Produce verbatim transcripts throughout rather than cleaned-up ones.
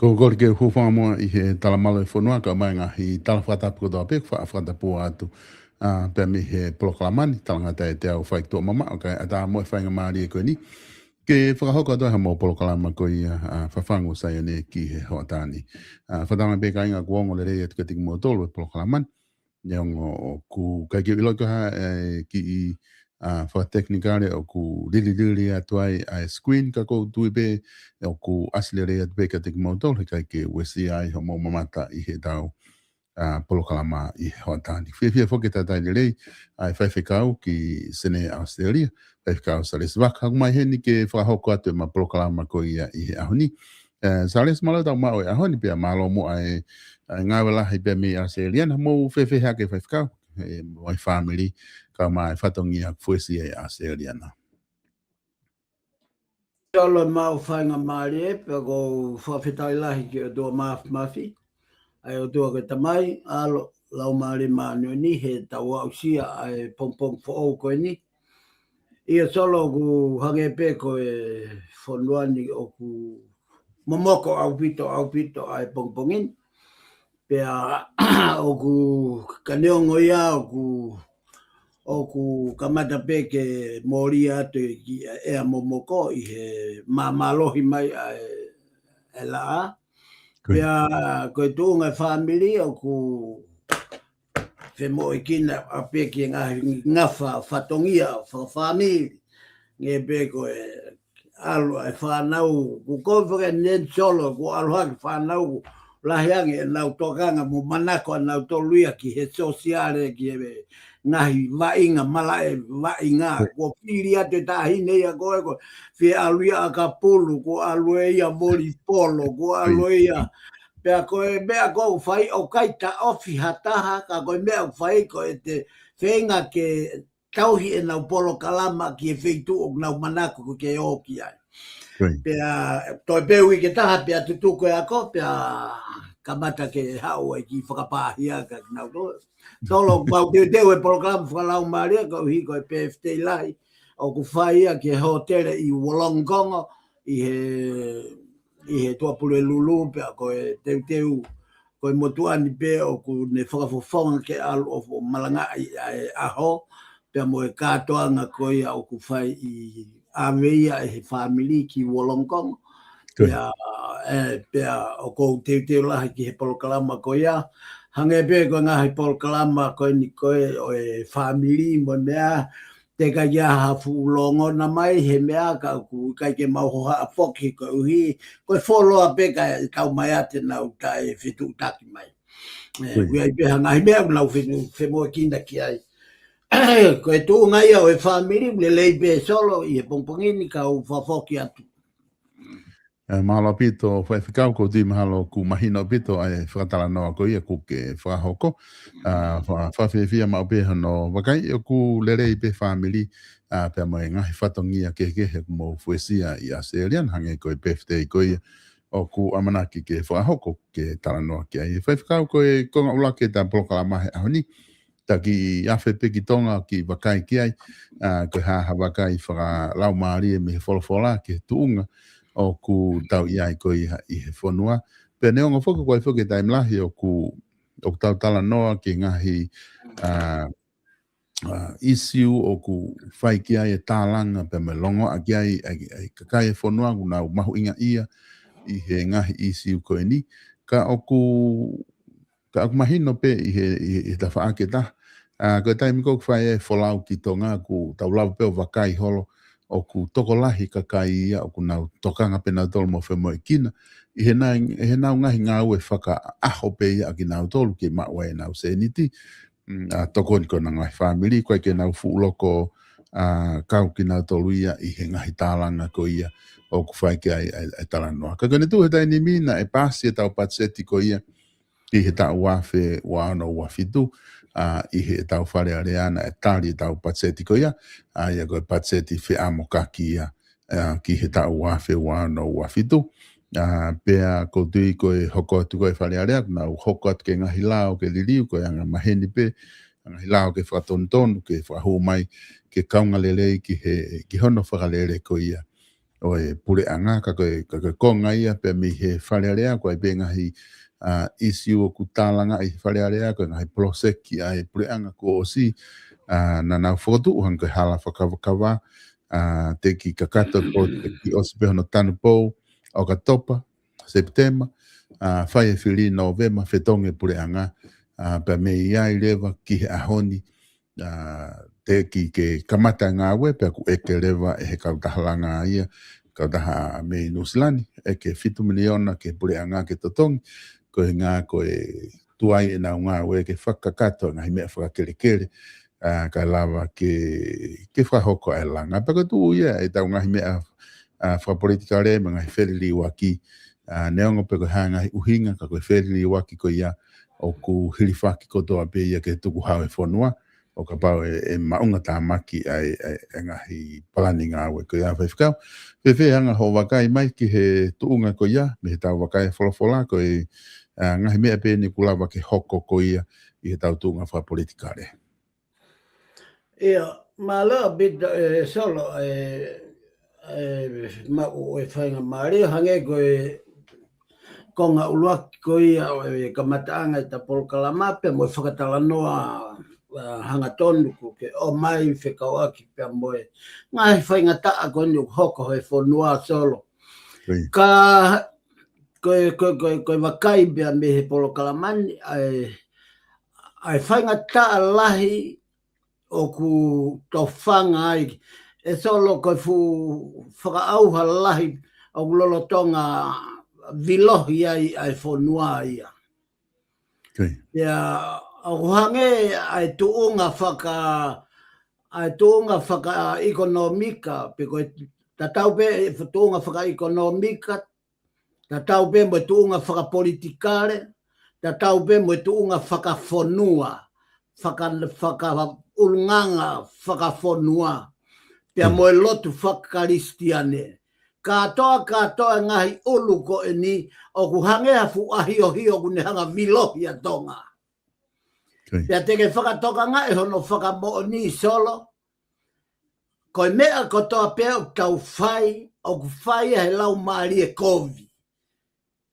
Ko e kole ke u hūfanga muʻa ʻi he talamalu ʻo e fonua, kae ʻumaʻā e ngaahi tala fakatapu kotoa pē kuo faʻa fakatapua atu, ʻa, pea mei he polokalama ni, talangata ʻe te au fai tuʻa mamaʻo, kae ʻatā mo e faingamālie ko eni ke fakahoko atu ai haʻamou polokalama ko ia, ʻa, Fafangu ʻo Saione ki he hoʻatā ni. ʻA, fakatauange pē kāinga kuo ongo lelei atu kiate kimoutolu e polokalama ni. Neongo ʻoku ʻikai ke u ʻilo ko e hā e kiʻi, ʻa, fakatekinikale ʻoku lililili atu ai ʻa e screen, ka ʻoku ou tui pē ʻoku ʻasi lelei atu pē kiate kimoutolu, he ʻikai ke uesia ai hoʻomou mamata ʻi heʻetau, ʻa, polokalama ʻi he hoʻatā ni. Fiefia foki ke talitali lelei ʻa e faifekau ki Senē, ʻAositelēlia, Faifekau Salesi Vaka, ʻoku mai heni ke fakahoko atu ʻema polokalama ko ia ʻi he ʻaho ni. ʻE, Salesi, mālō e tau maʻu e ʻaho ni pea mālō muʻa e, ʻa e ngāue lahi pea mei ʻAositelēlia na. Mou fēfē hake faifekau, ʻe, mo e fāmili, kae ʻumaʻā e fatongia ʻoku fuesia ai ʻa ʻAositelēlia na? Mālō e maʻu faingamālie, pea ʻoku ou fakafetaʻi lahi ki he ʻOtua Māfimafi, ʻa e ʻOtua ko e Tamai, ʻAlo, Laumālie Māʻoniʻoni, heʻetau aʻusia ʻa e pongipongi foʻou ko eni. ʻIo Solo, ʻoku hangē pē ko e fonua ni ʻoku momoko ʻaupito, ʻaupito ʻa e pongipongi ni. Pea ʻoku, ka neongo ia ʻoku, ʻoku kamata pē ke mōlia atu e kiʻi ʻea momoko ʻi he māmālohi mai ʻa e, e laʻā. Ko ia. Pea ko e tuʻunga e fāmili ʻoku femoʻuekina ʻa pē ki he ngaahi ngafa fatongia fakafāmili. Hangē pē ko e ʻalu ʻa e fānau, ʻoku ou fakahā eni Solo, ʻoku ʻalu hake fānau, lahi ange ʻenau tokanga mo manako ʻanautolu ia ki he sōsiale, ki he ngaahi vaʻinga, malaʻe vaʻinga. Ko ia. Kuo fili atu e taʻahine ia ko ē, ko e fie ʻalu ia ʻakapulu, kuo ʻalu ē ia volipolo, kuo ʻalu ē ia. Ko ia. Pea ko e meʻa ʻoku fai, ʻoku ʻikai taʻofi ha taha, ka ko e meʻa ʻoku fai ko ʻete feinga ke tauhi ʻenau polokalama ki he feituʻu ʻoku nau manako ke ō ki ai. Pea toe pē uike ʻe taha pea tutuku e ako, pea kamata ke haʻu ai ki fakapāhia ka nau to. Solo, mau teuteu e polokalama fakalaumālie, koeʻuhi ko e pēfitei lahi ʻoku fai ia ki he hōtele ʻi Wollongong, ʻi he, ʻi he Tuʻapulelulu, pea ko e teuteu ko e motuʻa ni pē ʻoku ne fakafofonga ke ʻalu ʻo malangaʻi ʻa e ʻaho, pea mo e kātoanga ko ia ʻoku fai ʻi ʻave ia ʻe he fāmili ki Wollongong. Pea, ʻe, pea ʻoku ou teuteu lahi ki he polokalama ko ia. Hangē pē ko e ngaahi polokalama ko eni ko e ʻo e fāmili mo e meʻa, teʻeki ai ha fuʻu longona mai he meʻa ka ʻoku ʻikai ke mau hohaʻa foki koeʻuhi ko e fuoloa pē ka e tau mai ate nau taʻe fetuʻutaki mai. ʻE, ʻoku ʻi ai pē ha ngaahi meʻa ʻoku nau femoʻuekina ki ai. Ko e tuʻunga ia ʻo e fāmili, lelei pē Solo ʻi he pongipongi ni ka u fakafoki atu. ʻE, mahalo ʻaupito, Faifekau, ʻoku ou tui mahalo ʻoku mahino ʻaupito ʻa e fakatalanoa ko ia ʻoku ke fakahoko. ʻA, fa-, fakafiefia maʻu pē hono vakai ʻoku lelei pē fāmili, ʻa, pea mo e ngaahi fatongia kehekehe ʻoku mou fuesia ʻi ʻAositelēlia, hangē ko e pēfitei ko ia ʻoku ʻamanaki ke fakahoko ke talanoa ki ai. Faifekau, ko e konga ʻuluaki ʻeta polokalama he ʻaho ni, ta kiʻi afe pē ki Tonga ʻo kiʻi vakai ki ai, ʻa, ko e hā ha vakai fakalaumālie mei he folofola ki he tuʻunga ʻoku tau ʻi ai ko ia ʻi he fonua. Pea neongo foki ʻoku ʻi ai foki e taimi lahi ʻoku, ʻoku tau talanoa ki he ngaahi, ʻa, ʻa, ʻisiū ʻoku fai ki ai e tālanga pea mo e longoaʻa ki ai ʻa e, ʻa e kakai e fonua ʻoku nau mahuʻingaʻia ʻi he ngaahi ʻisiū ko eni. Ka ʻoku ka ʻoku mahino pē ʻi he, ʻi he, ʻi he tafaʻaki ʻe taha. ʻA, ko e taimi ko ē ʻoku fai e folau ki Tonga ʻoku tau lava pē ʻo vakai holo ʻoku tokolahi kakai ia ʻoku nau tokanga pē nautolu mo femoʻuekina ʻi he nai, ʻi he nau ngaahi ngāue fakaʻaho pē ia ʻa kinautolu ke maʻu ai ʻenau sēniti. Mm, ʻa, tokoni ko ʻenau ngaahi fāmili, ʻikai ke nau fuʻu loko, ʻa, kau kinautolu ia ʻi he ngaahi tālanga ko ia ʻoku fai ki ai ʻa e, ʻa e talanoa. Ka ko ʻene tuʻu he taimi ni naʻe paasi ʻetau patiseti ko ia ki he taʻu ua afe ua ono ua fitu, ʻa, ʻi heʻetau Fale Alea naʻe tali ʻetau patiseti ko ia, ʻa, ia ko e patiseti feʻamokaki ia, ʻa, ki he taʻu ua afe ua ono ua fitu. ʻA, pea ʻoku ou tui ko e hoko atu ko e Fale Alea, ʻoku nau hoko atu ki he ngaahi lao ke liliu, ko e anga maheni pē, ngaahi lao ke fakatonutonu, ke fakahū mai, ke kaunga lelei ki he, ki hono fakalele ko ia ʻo e puleʻanga, ka ko e, ka ko e konga ia pea mei he Fale Alea, ʻoku ʻi ai pē ngaahi, ʻa, ʻisiū ʻoku tālangaʻi he Fale Alea, ko e ngaahi poloseki ʻa e puleʻanga kuo ʻosi, ʻa, naʻa nau fokotuʻu hangē ko e hala fakakavakava, ʻa, teʻeki kakato e poloseki ʻosi pē hono tanupou, ʻOkatopa, Sepitema, ʻa, fai e fili Nōvema, fetongi e puleʻanga, ʻa, pea mei ai leva ki he ʻaho ni, ʻa, teʻeki ke kamata e ngāue, pea ʻoku ʻeke leva ʻe he kautaha langa ia, kautaha mei Nuʻusila ni, ʻeke fitu miliona ki he puleʻanga ke totongi, ko e ʻuhinga ko e tuai ʻenau ngāue ke fakakakato e ngaahi meʻa fakakelekele, ʻa, kae lava ke, ke fakahoko ʻa e langa. Pea ko e tuʻu ia ʻetau ngaahi meʻa, ʻa, fakapolitikale mo e ngaahi feliliuaki, ʻa, neongo pē ko e hā e ngaahi ʻuhinga ka ko e feliliuaki ko ia ʻoku hilifaki kotoa pē ia ke tukuhau e fonua, ʻo kapau ʻe, ʻe maʻungatāmaki ʻa e, ʻa e, ʻa e ngaahi palani ngāue ko ia Faifekau. Fēfē ʻa hoʻo vakai mai ki he tuʻunga ko ia, mei heʻetau vakai e folofola ko e, ʻa, ngaahi meʻa pē eni ʻoku lava ke hoko ko ia ʻi heʻetau tuʻunga fakapolitikale. ʻIo, mālō ʻaupito, ʻe, Solo, ʻe, ʻe, maʻu e faingamālie, hangē ko e konga ʻuluaki ko ia ʻo e kamataʻanga ʻeta polokalama pea mo e fakatalanoa, ʻa, hangatonu ʻoku ke ʻomai fekauʻaki pea mo e ngaahi faingataʻa ko eni ʻoku hoko he fonua Solo. Ka ko e, ko e, ko e, ko e vakai pea mei he polokalama ni, ʻa e, ʻa e faingataʻa lahi ʻoku tofanga ai, ʻe Solo, ko e fuʻu fakaʻauha lahi ʻoku lolotonga vilohi ai ʻa e fonua ia. Pea ʻoku hangē ʻa e tuʻunga faka-, ʻa e tuʻunga fakaʻekonōmika, pe ko e tatau pē e tuʻunga fakaʻekonōmika, tatau pē mo e tuʻunga fakapolitikale, tatau pē mo e tuʻunga fakafonua, faka-, fakaʻulungaanga fakafonua, pea mo e lotu fakakalisitiane, kātoa, kātoa e ngaahi ʻulu ko eni, ʻoku hangē ha fuʻu ʻahiohio ʻoku ne hanga ʻo vilohi ʻa Tonga. Pea te ke fakatokangaʻi hono fakamoʻoni Solo, ko e meʻa kotoa pē ʻoku tau fai, ʻoku fai ʻe he laumālie kovi.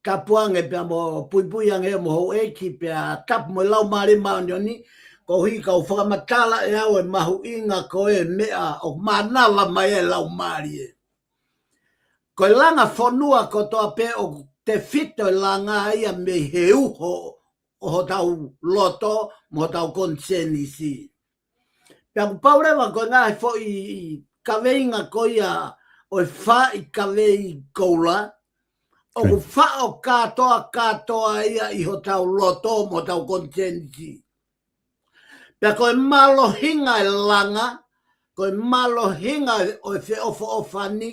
Tapu ange pea mo puipui ange mo houʻeiki pea tapu mo e Laumālie Māʻoniʻoni, koeʻuhi ka u fakamatala ʻe au e mahuʻinga ko e meʻa ʻoku mānava mai e laumālie. Ko e langa fonua kotoa pē ʻoku tefito e langa ia mei he uho ʻo hotau loto mo hotau konisēnisi. Pea ʻoku pau leva ko e ngaahi foʻi kaveinga ko ia ʻo e fai kavei koula, ʻoku faʻo kātoa kātoa ia ʻi hotau loto mo hotau konisēnisi. Pea ko e mālohinga e langa, ko e mālohinga ʻo e feʻofoʻofani,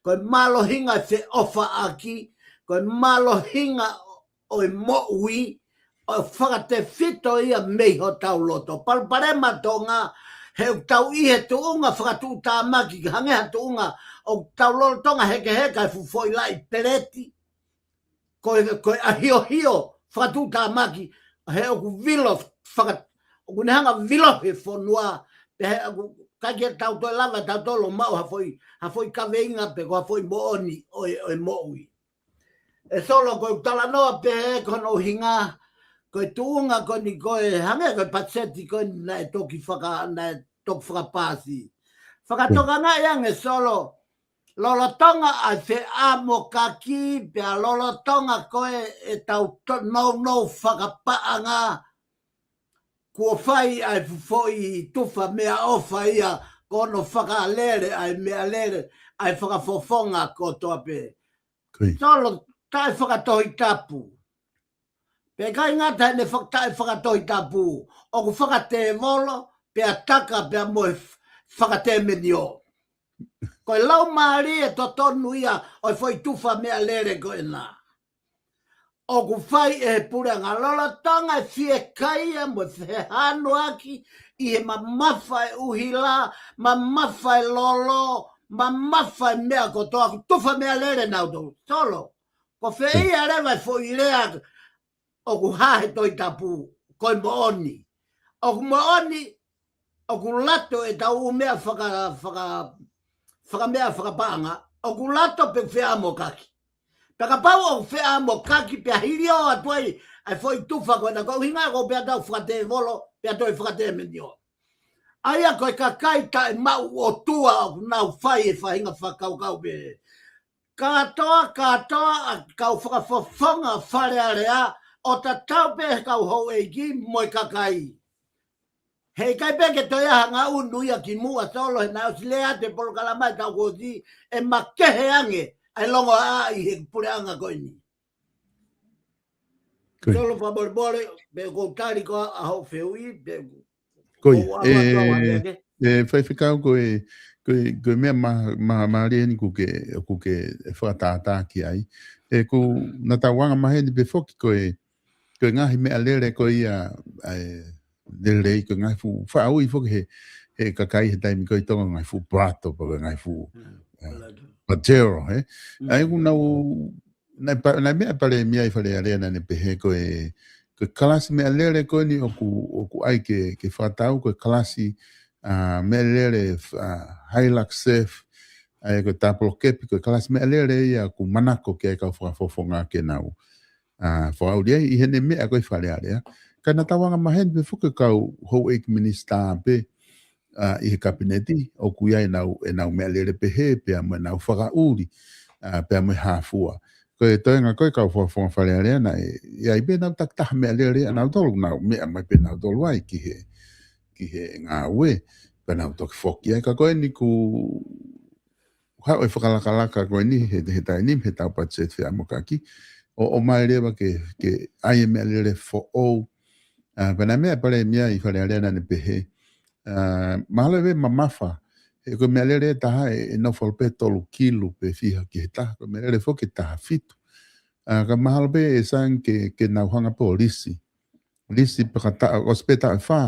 ko e mālohinga e feʻofaʻaki, ko e mālohinga ʻo e moʻui, ʻoku fakatefito ia mei hotau loto. Palopalema Tonga, he ʻoku tau ʻi he tuʻunga fakatuʻutāmaki, hangē ha tuʻunga ʻoku tau lolotonga hekeheka e fuʻu foʻi laʻi peleti. Ko e, ko e ʻahiohio fakatuʻutāmaki, he ʻoku vilo faka-, ʻoku ne hanga ʻo vilohi e fonua, pea he ʻoku ʻikai ke tau toe lava, tau toe ʻilo maʻu ha foʻi, ha foʻi kaveinga pe ko ha foʻi moʻoni ʻo e, ʻo e moʻui. ʻE Solo, ko e talanoa pē he ko hono ʻuhinga, ko e tuʻunga ko eni ko e hangē ko e patiseti ko eni naʻe toki faka-, naʻe toki fakapaasi. Fakatokangaʻi ange Solo, lolotonga ʻa e feʻamokaki, pea lolotonga ko e ʻetau to-, nounou fakapaʻanga, kuo fai ʻa e fuʻu foʻi tufa meʻaʻofa ia, ko hono fakalele ʻa e meʻalele, ʻa e fakafofonga kotoa pē. Solo, taʻe fakatohitapu. Pea ʻikai ngata heʻene fak-, taʻe fakatohitapu, ʻoku fakatēvolo, pea taka, pea mo e f-, fakatēmenio. Ko e laumālie totonu ia ʻo e foʻi tufa meʻalele ko ena. ʻOku fai ʻe he puleʻanga lolotonga e fiekaia mo e fehanuaki ʻi he mamafa e ʻuhila, mamafa e lolo, mamafa e meʻa kotoa, ʻoku tufa meʻalele nautolu. Solo, ko fē ia leva e foʻi lea ʻoku hā he Tohi Tapu, ko e moʻoni. ʻOku moʻoni, ʻoku lato ʻetau ʻū meʻa faka-, faka-, fakameʻa fakapaʻanga, ʻoku lato pe feʻamokaki. Pea kapau ʻoku feʻamokaki pea hilio atu ai ʻa e foʻi tufa ko ena, ko e ʻuhinga ko e pea tau fakatēvolo, pea toe fakatēmenio. ʻA ia ko e kakai taʻemaʻu ʻOtua ʻoku nau fai e faʻahinga fakakaukau pehē. Kātoa, kātoa ʻa e kau fakafofonga Fale Alea, ʻo tatau pē he kau houʻeiki mo e kakai. He ʻikai pē ke toe ʻi ai ha ngaʻunu ia kimuʻa Solo he naʻe ʻosi lea atu e polokalama ʻi he taʻu kuo ʻosi ʻe makehe ange ʻa e longoaʻa ʻi he puleʻanga ko eni. Solo, fakamolemole, pe ʻoku ou tali koā ʻa hoʻo fehuʻi, pe ʻoku Ko ia, ʻoku ou ʻalu atu au ʻe, ʻaneke. ʻE Faifekau, ko e, ko e, ko e meʻa ma-, ma-, mālie eni ʻoku ke, ʻoku ke fakatātā ki ai. ʻE, ʻoku na tau anga maheni pē foki ko e, ko e ngaahi meʻalele ko ia, ʻa e lelei, ko e ngaahi fuʻu faʻa ui foki he, he kakai he taimi ko ē ʻi Tonga ngaahi fuʻu plato, pe ko e ngaahi fuʻu, Mm, ʻe, plato. Pajero, he? Mm. ʻA ia ʻoku nau naʻe pa-, naʻe meʻa e Palēmia ʻi Fale Alea naʻa ne pehē ko e, ko e kalasi meʻalele ko eni ʻoku, ʻoku ʻai ke, ke fakatau ko e kalasi, ʻa, meʻalele, ʻa, Hilux Surf, ʻa ia ko e tapolokepi, ko e kalasi meʻalele ia ʻoku manako ki ai e kau fakafofonga ke nau, ʻa, fakaʻuli ai ʻi heʻene meʻa ko ē ʻi Fale Alea. Ka na tau anga maheni pē foki kau houʻeiki minisitā pē, ʻa, ʻi he kapineti, ʻoku ʻi ai ʻenau, ʻenau meʻalele pehē, pea mo ʻenau fakaʻuli, ʻa, pea mo e hā fua. Ko e toenga ko ē kau fakafofonga Fale Alea naʻe, ʻi ai pē ʻenau takitaha meʻalele ʻanautolu, nau meʻa mai pē nautolu ai ki he, ki he ngāue, pea nau toki foki ai. Ka ko eni ʻoku haʻu e fakalakalaka ko eni he, he taimi ni, he taʻu patiseti feʻamokaki, ʻo, ʻomai leva ke, ke ʻai e meʻalele foʻou. ʻA, pea naʻe meʻa e Palēmia ʻi Fale Alea naʻa ne pehē, ʻa, mahalo ʻe mamafa, he ko e meʻalele ʻe taha ʻe, ʻe nofo holo pē tolu kilu pe fiha ki he taha, ko e meʻalele foki ʻe taha fitu. ʻA, ka mahalo pē ʻe sai ange ke, ke nau hanga pē ʻo lisi. Lisi pē ka taʻu, ʻosi pē taʻu ʻe fā,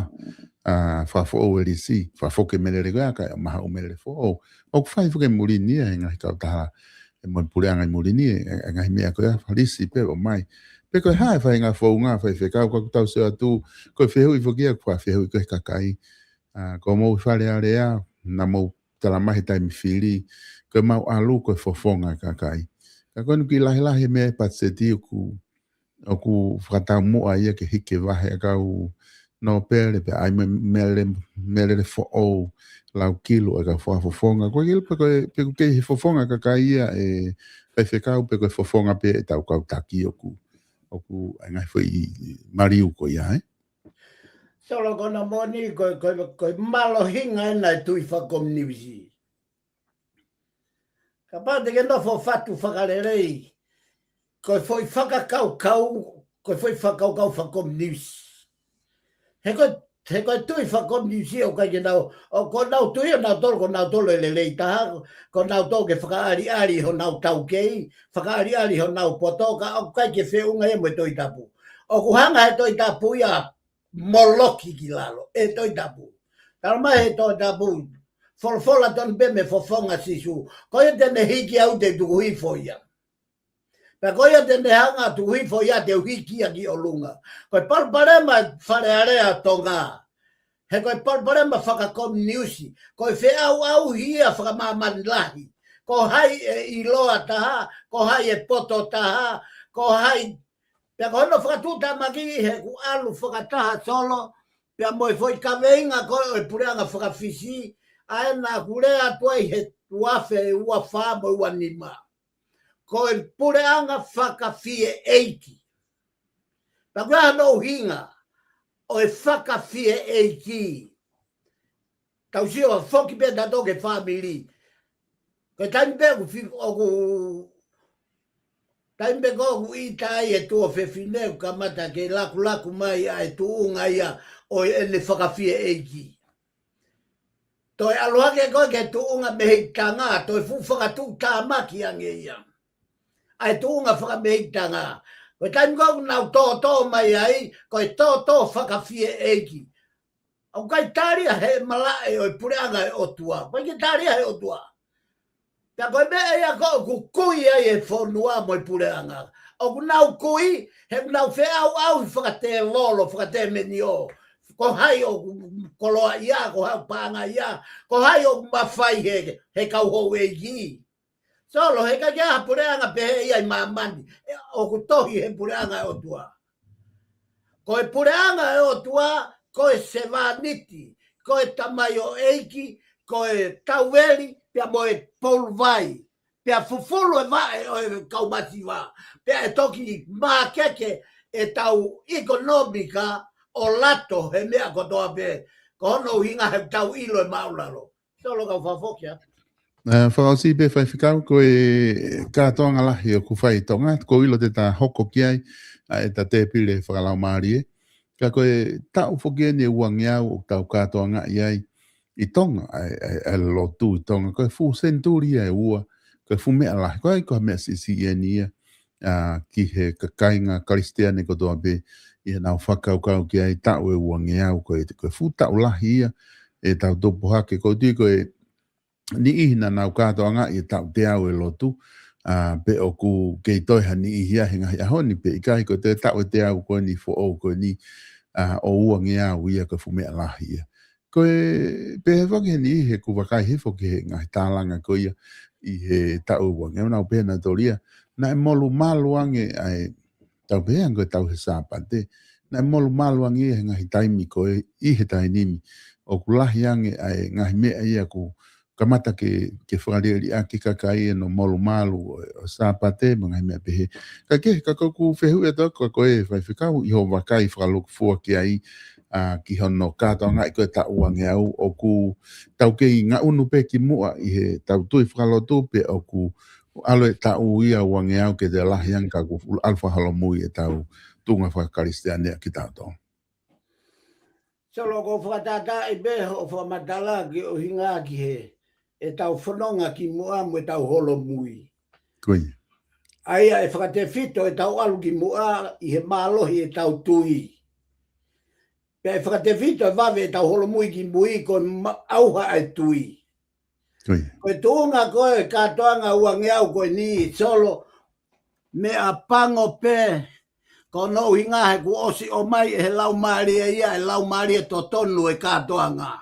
ʻa, fakafoʻou e lisi, fakafoki e meʻalele ko ia kae maʻu ha ʻū meʻalele foʻou. ʻOku fai foki e muli ni ia he ngaahi kautaha, ʻe mo e puleʻanga ʻi muli ni, ʻe, ʻe ngaahi meʻa ko ia, falisi pē ʻo mai. Pe ko e hā e faʻahinga founga, faifekau, ka ʻoku tau sio atu, ko e fehuʻi foki ia, ko e fehuʻi ko e kakai. ʻA, ko mou Fale Alea, naʻa mou tala mai he taimi fili, ko e mau ʻalu, ko e fofonga e kakai. Ka ko eni ʻoku lahilahi e meʻa e patiseti ʻoku, ʻoku fakataumuʻa ia ke hiki e vahe ʻa e kau nōpele, pea ʻai mo e mele, mele foʻou, lau kilu ʻa e kau fakafofonga. Ko e kilu pe ko e, pe ʻoku kei he fofonga kakai ia e faifekau pe ko e fofonga pē ʻetau kau taki ʻoku, ʻoku ʻai ngaahi foʻi maliu ko ia, ē? Solo, ko hono moʻoni, ko e, ko e, ko e mālohinga ena e tui fakakominiusi. Kapau te ke nofo fatu fakalelei, ko e foʻi fakakaukau, ko e foʻi fakakaukau fakakominiusi. He ko e, he ko e tui fakakominiusi ʻoku ʻikai ke nau, ʻoku nau tui ʻo nau tolo, ko nau tolo e lelei taha, ko nau tolo ke fakaʻaliʻali honau taukei, fakaʻaliʻali honau poto, ka ʻoku ʻikai ke feʻunga ia mo e Tohi Tapu. ʻOku hanga he Tohi Tapu ia moloki ki lalo, e Tohi Tapu. Tala mai he Tohi Tapu, folofola tonu pē mei he fofonga ʻo Sīsū. Ko ia te ne hiki au te u tuku hifo ia. Pea ko ia te ne hanga ʻo tuku hifo ia te u hiki ia ki ʻolunga. Ko e palopalema Fale Alea Tonga. He ko e palopalema fakakominiusi. Ko e feʻauʻauhi ia fakamāmani lahi. Ko hai ʻe ʻiloa taha, ko hai ʻe poto taha, ko hai. Pea ko hono fakatuʻutāmaki he ʻoku ʻalu fakataha Solo, pea mo e foʻi kaveinga ko ē ʻo e puleʻanga faka-Fisi, ʻa ē naʻa ku lea atu ai he ua afe ua fā mo e ua nima. Ko e puleʻanga fakafieʻeiki. Pea ko e hā hono ʻuhinga ʻo e fakafieʻeiki? Tau sio foki pē tautolu ki he fāmili. Ko e taimi pē ʻoku fi-, ʻoku, taimi pē ko ē ʻoku ʻita ai e tuofefine ʻoku kamata ke lakulaku mai ʻa e tuʻunga ia ʻo ʻene fakafieʻeiki. Toe ʻalu hake ko ē ki he tuʻunga mehikitanga, toe fuʻu fakatuʻutāmaki ange ia ʻa e tuʻunga fakamehikitanga. Ko e taimi ko ē ʻoku nau tōtō mai ai, ko e tōtō fakafieʻeiki. ʻOku ʻikai tali ia he malaʻe ʻo e puleʻanga ʻo e ʻOtua. ʻOku ʻikai ke tali ia he ʻOtua. Pea ko e meʻa ia ko ē ʻoku kui ai e fonua mo e puleʻanga. ʻOku nau kui, he ʻoku nau feʻauʻauhi fakatēvolo, fakatemenio. Ko hai ʻoku koloaʻia, ko hai ʻoku paʻanga ia, ko hai ʻoku mafai he, he kau houʻeiki. Solo, he ʻikai ke ʻi ai ha puleʻanga pehē ia ʻi māmani, ʻoku tohi he puleʻanga ʻo e ʻOtua. Ko e puleʻanga ʻo e ʻOtua, ko e sevāniti, ko e tamaioʻeiki, ko e tauveli, pea mo e poulu vai, pea fufulu e vaʻe ʻo e kau masiva, pea ʻe toki mākeke ʻetau ʻikonōmika ʻo lato he meʻa kotoa pē, ko hono ʻuhinga he tau ʻilo e māʻulalo. Solo, kau fakafoki atu. ʻA, fakaʻosi pē faifekau, ko e kātoanga lahi ʻoku fai ʻi Tonga, ʻoku ou ʻilo te ta hoko ki ai, ʻa ʻeta tēpile fakalaumālie. Ka ko e taʻu foki eni ʻe uangeau ʻoku tau kātoangaʻi ai ʻi Tonga, ʻa e, ʻa e, ʻa e lotu ʻi Tonga, ko e fuʻu senituli ia ʻe ua, ko e fuʻu meʻa lahi, ʻoku ʻikai ko ha meʻa siʻisiʻi eni ia, ʻa, ki he kāinga Kalisitiane kotoa pē, ʻi heʻenau fakakaukau ki ai taʻu ʻe uangeau, ko e, ko e fuʻu taʻu lahi ia, ʻetau tupu hake, ʻoku ou tui ko e niʻihi naʻa nau kātoangaʻi e taʻu teau e lotu, ʻa, pe ʻoku kei toe ha niʻihi ia he ngaahi ʻaho ni pe ʻikai, ko e taʻu ʻe teau ko eni foʻou ko eni, ʻa, ʻo uangeau ia ko e fuʻu meʻa lahi ia. Ko e pehē foki he niʻihi he ʻoku vakai hifo ki he ngaahi tālanga ko ia ʻi he taʻu ʻe uangeau, nau pehē nautolu ia, naʻe molumalu ange ʻa e, tau pehē ange ko e tau he Sāpate, naʻe molumalu ange ia he ngaahi taimi ko ē ʻi he taimi ni, ʻoku lahi ange ʻa e ngaahi meʻa ia ʻoku kamata ke, ke fakaliʻeliʻaki kakai ʻi hono molumalu ʻo, ʻo Sāpate mo e ngaahi meʻa pehē. Ka ke, ka ko ʻeku fehuʻi atu ko, ko e faifekau ʻi hoʻo vakai fakalūkufua ki ai, ʻa, ki hono kātoangaʻi ko e taʻu uangeau, ʻoku tau kei ngaʻunu pē ki muʻa ʻi heʻetau tui fakalotu pe ʻoku ʻalu e taʻu ia uangeau ke toe lahi ange ka ʻoku ʻalu fakaholomui ʻetau tuʻunga fakakalisitiane ʻa kitautolu. Solo, ʻoku ou fakatātaaʻi pē hoʻo fakamatala ki he ʻuhinga ki he ʻetau fononga ki muʻa mo ʻetau holomui. Ko ia. ʻA ia ʻe fakatefito ʻetau ʻalu ki muʻa ʻi he mālohi ʻetau tui. Pea ʻe fakatefito e vave ʻetau holomui ki mui ko e ma-, ʻauha ʻa e tui. Ko e tuʻunga ko e kātoanga uangeau ko eni, Solo, meʻapango pē, ko hono ʻuhinga he kuo ʻosi ʻomai ʻe he Laumālie ia, ʻe he Laumālie totonu e kātoanga.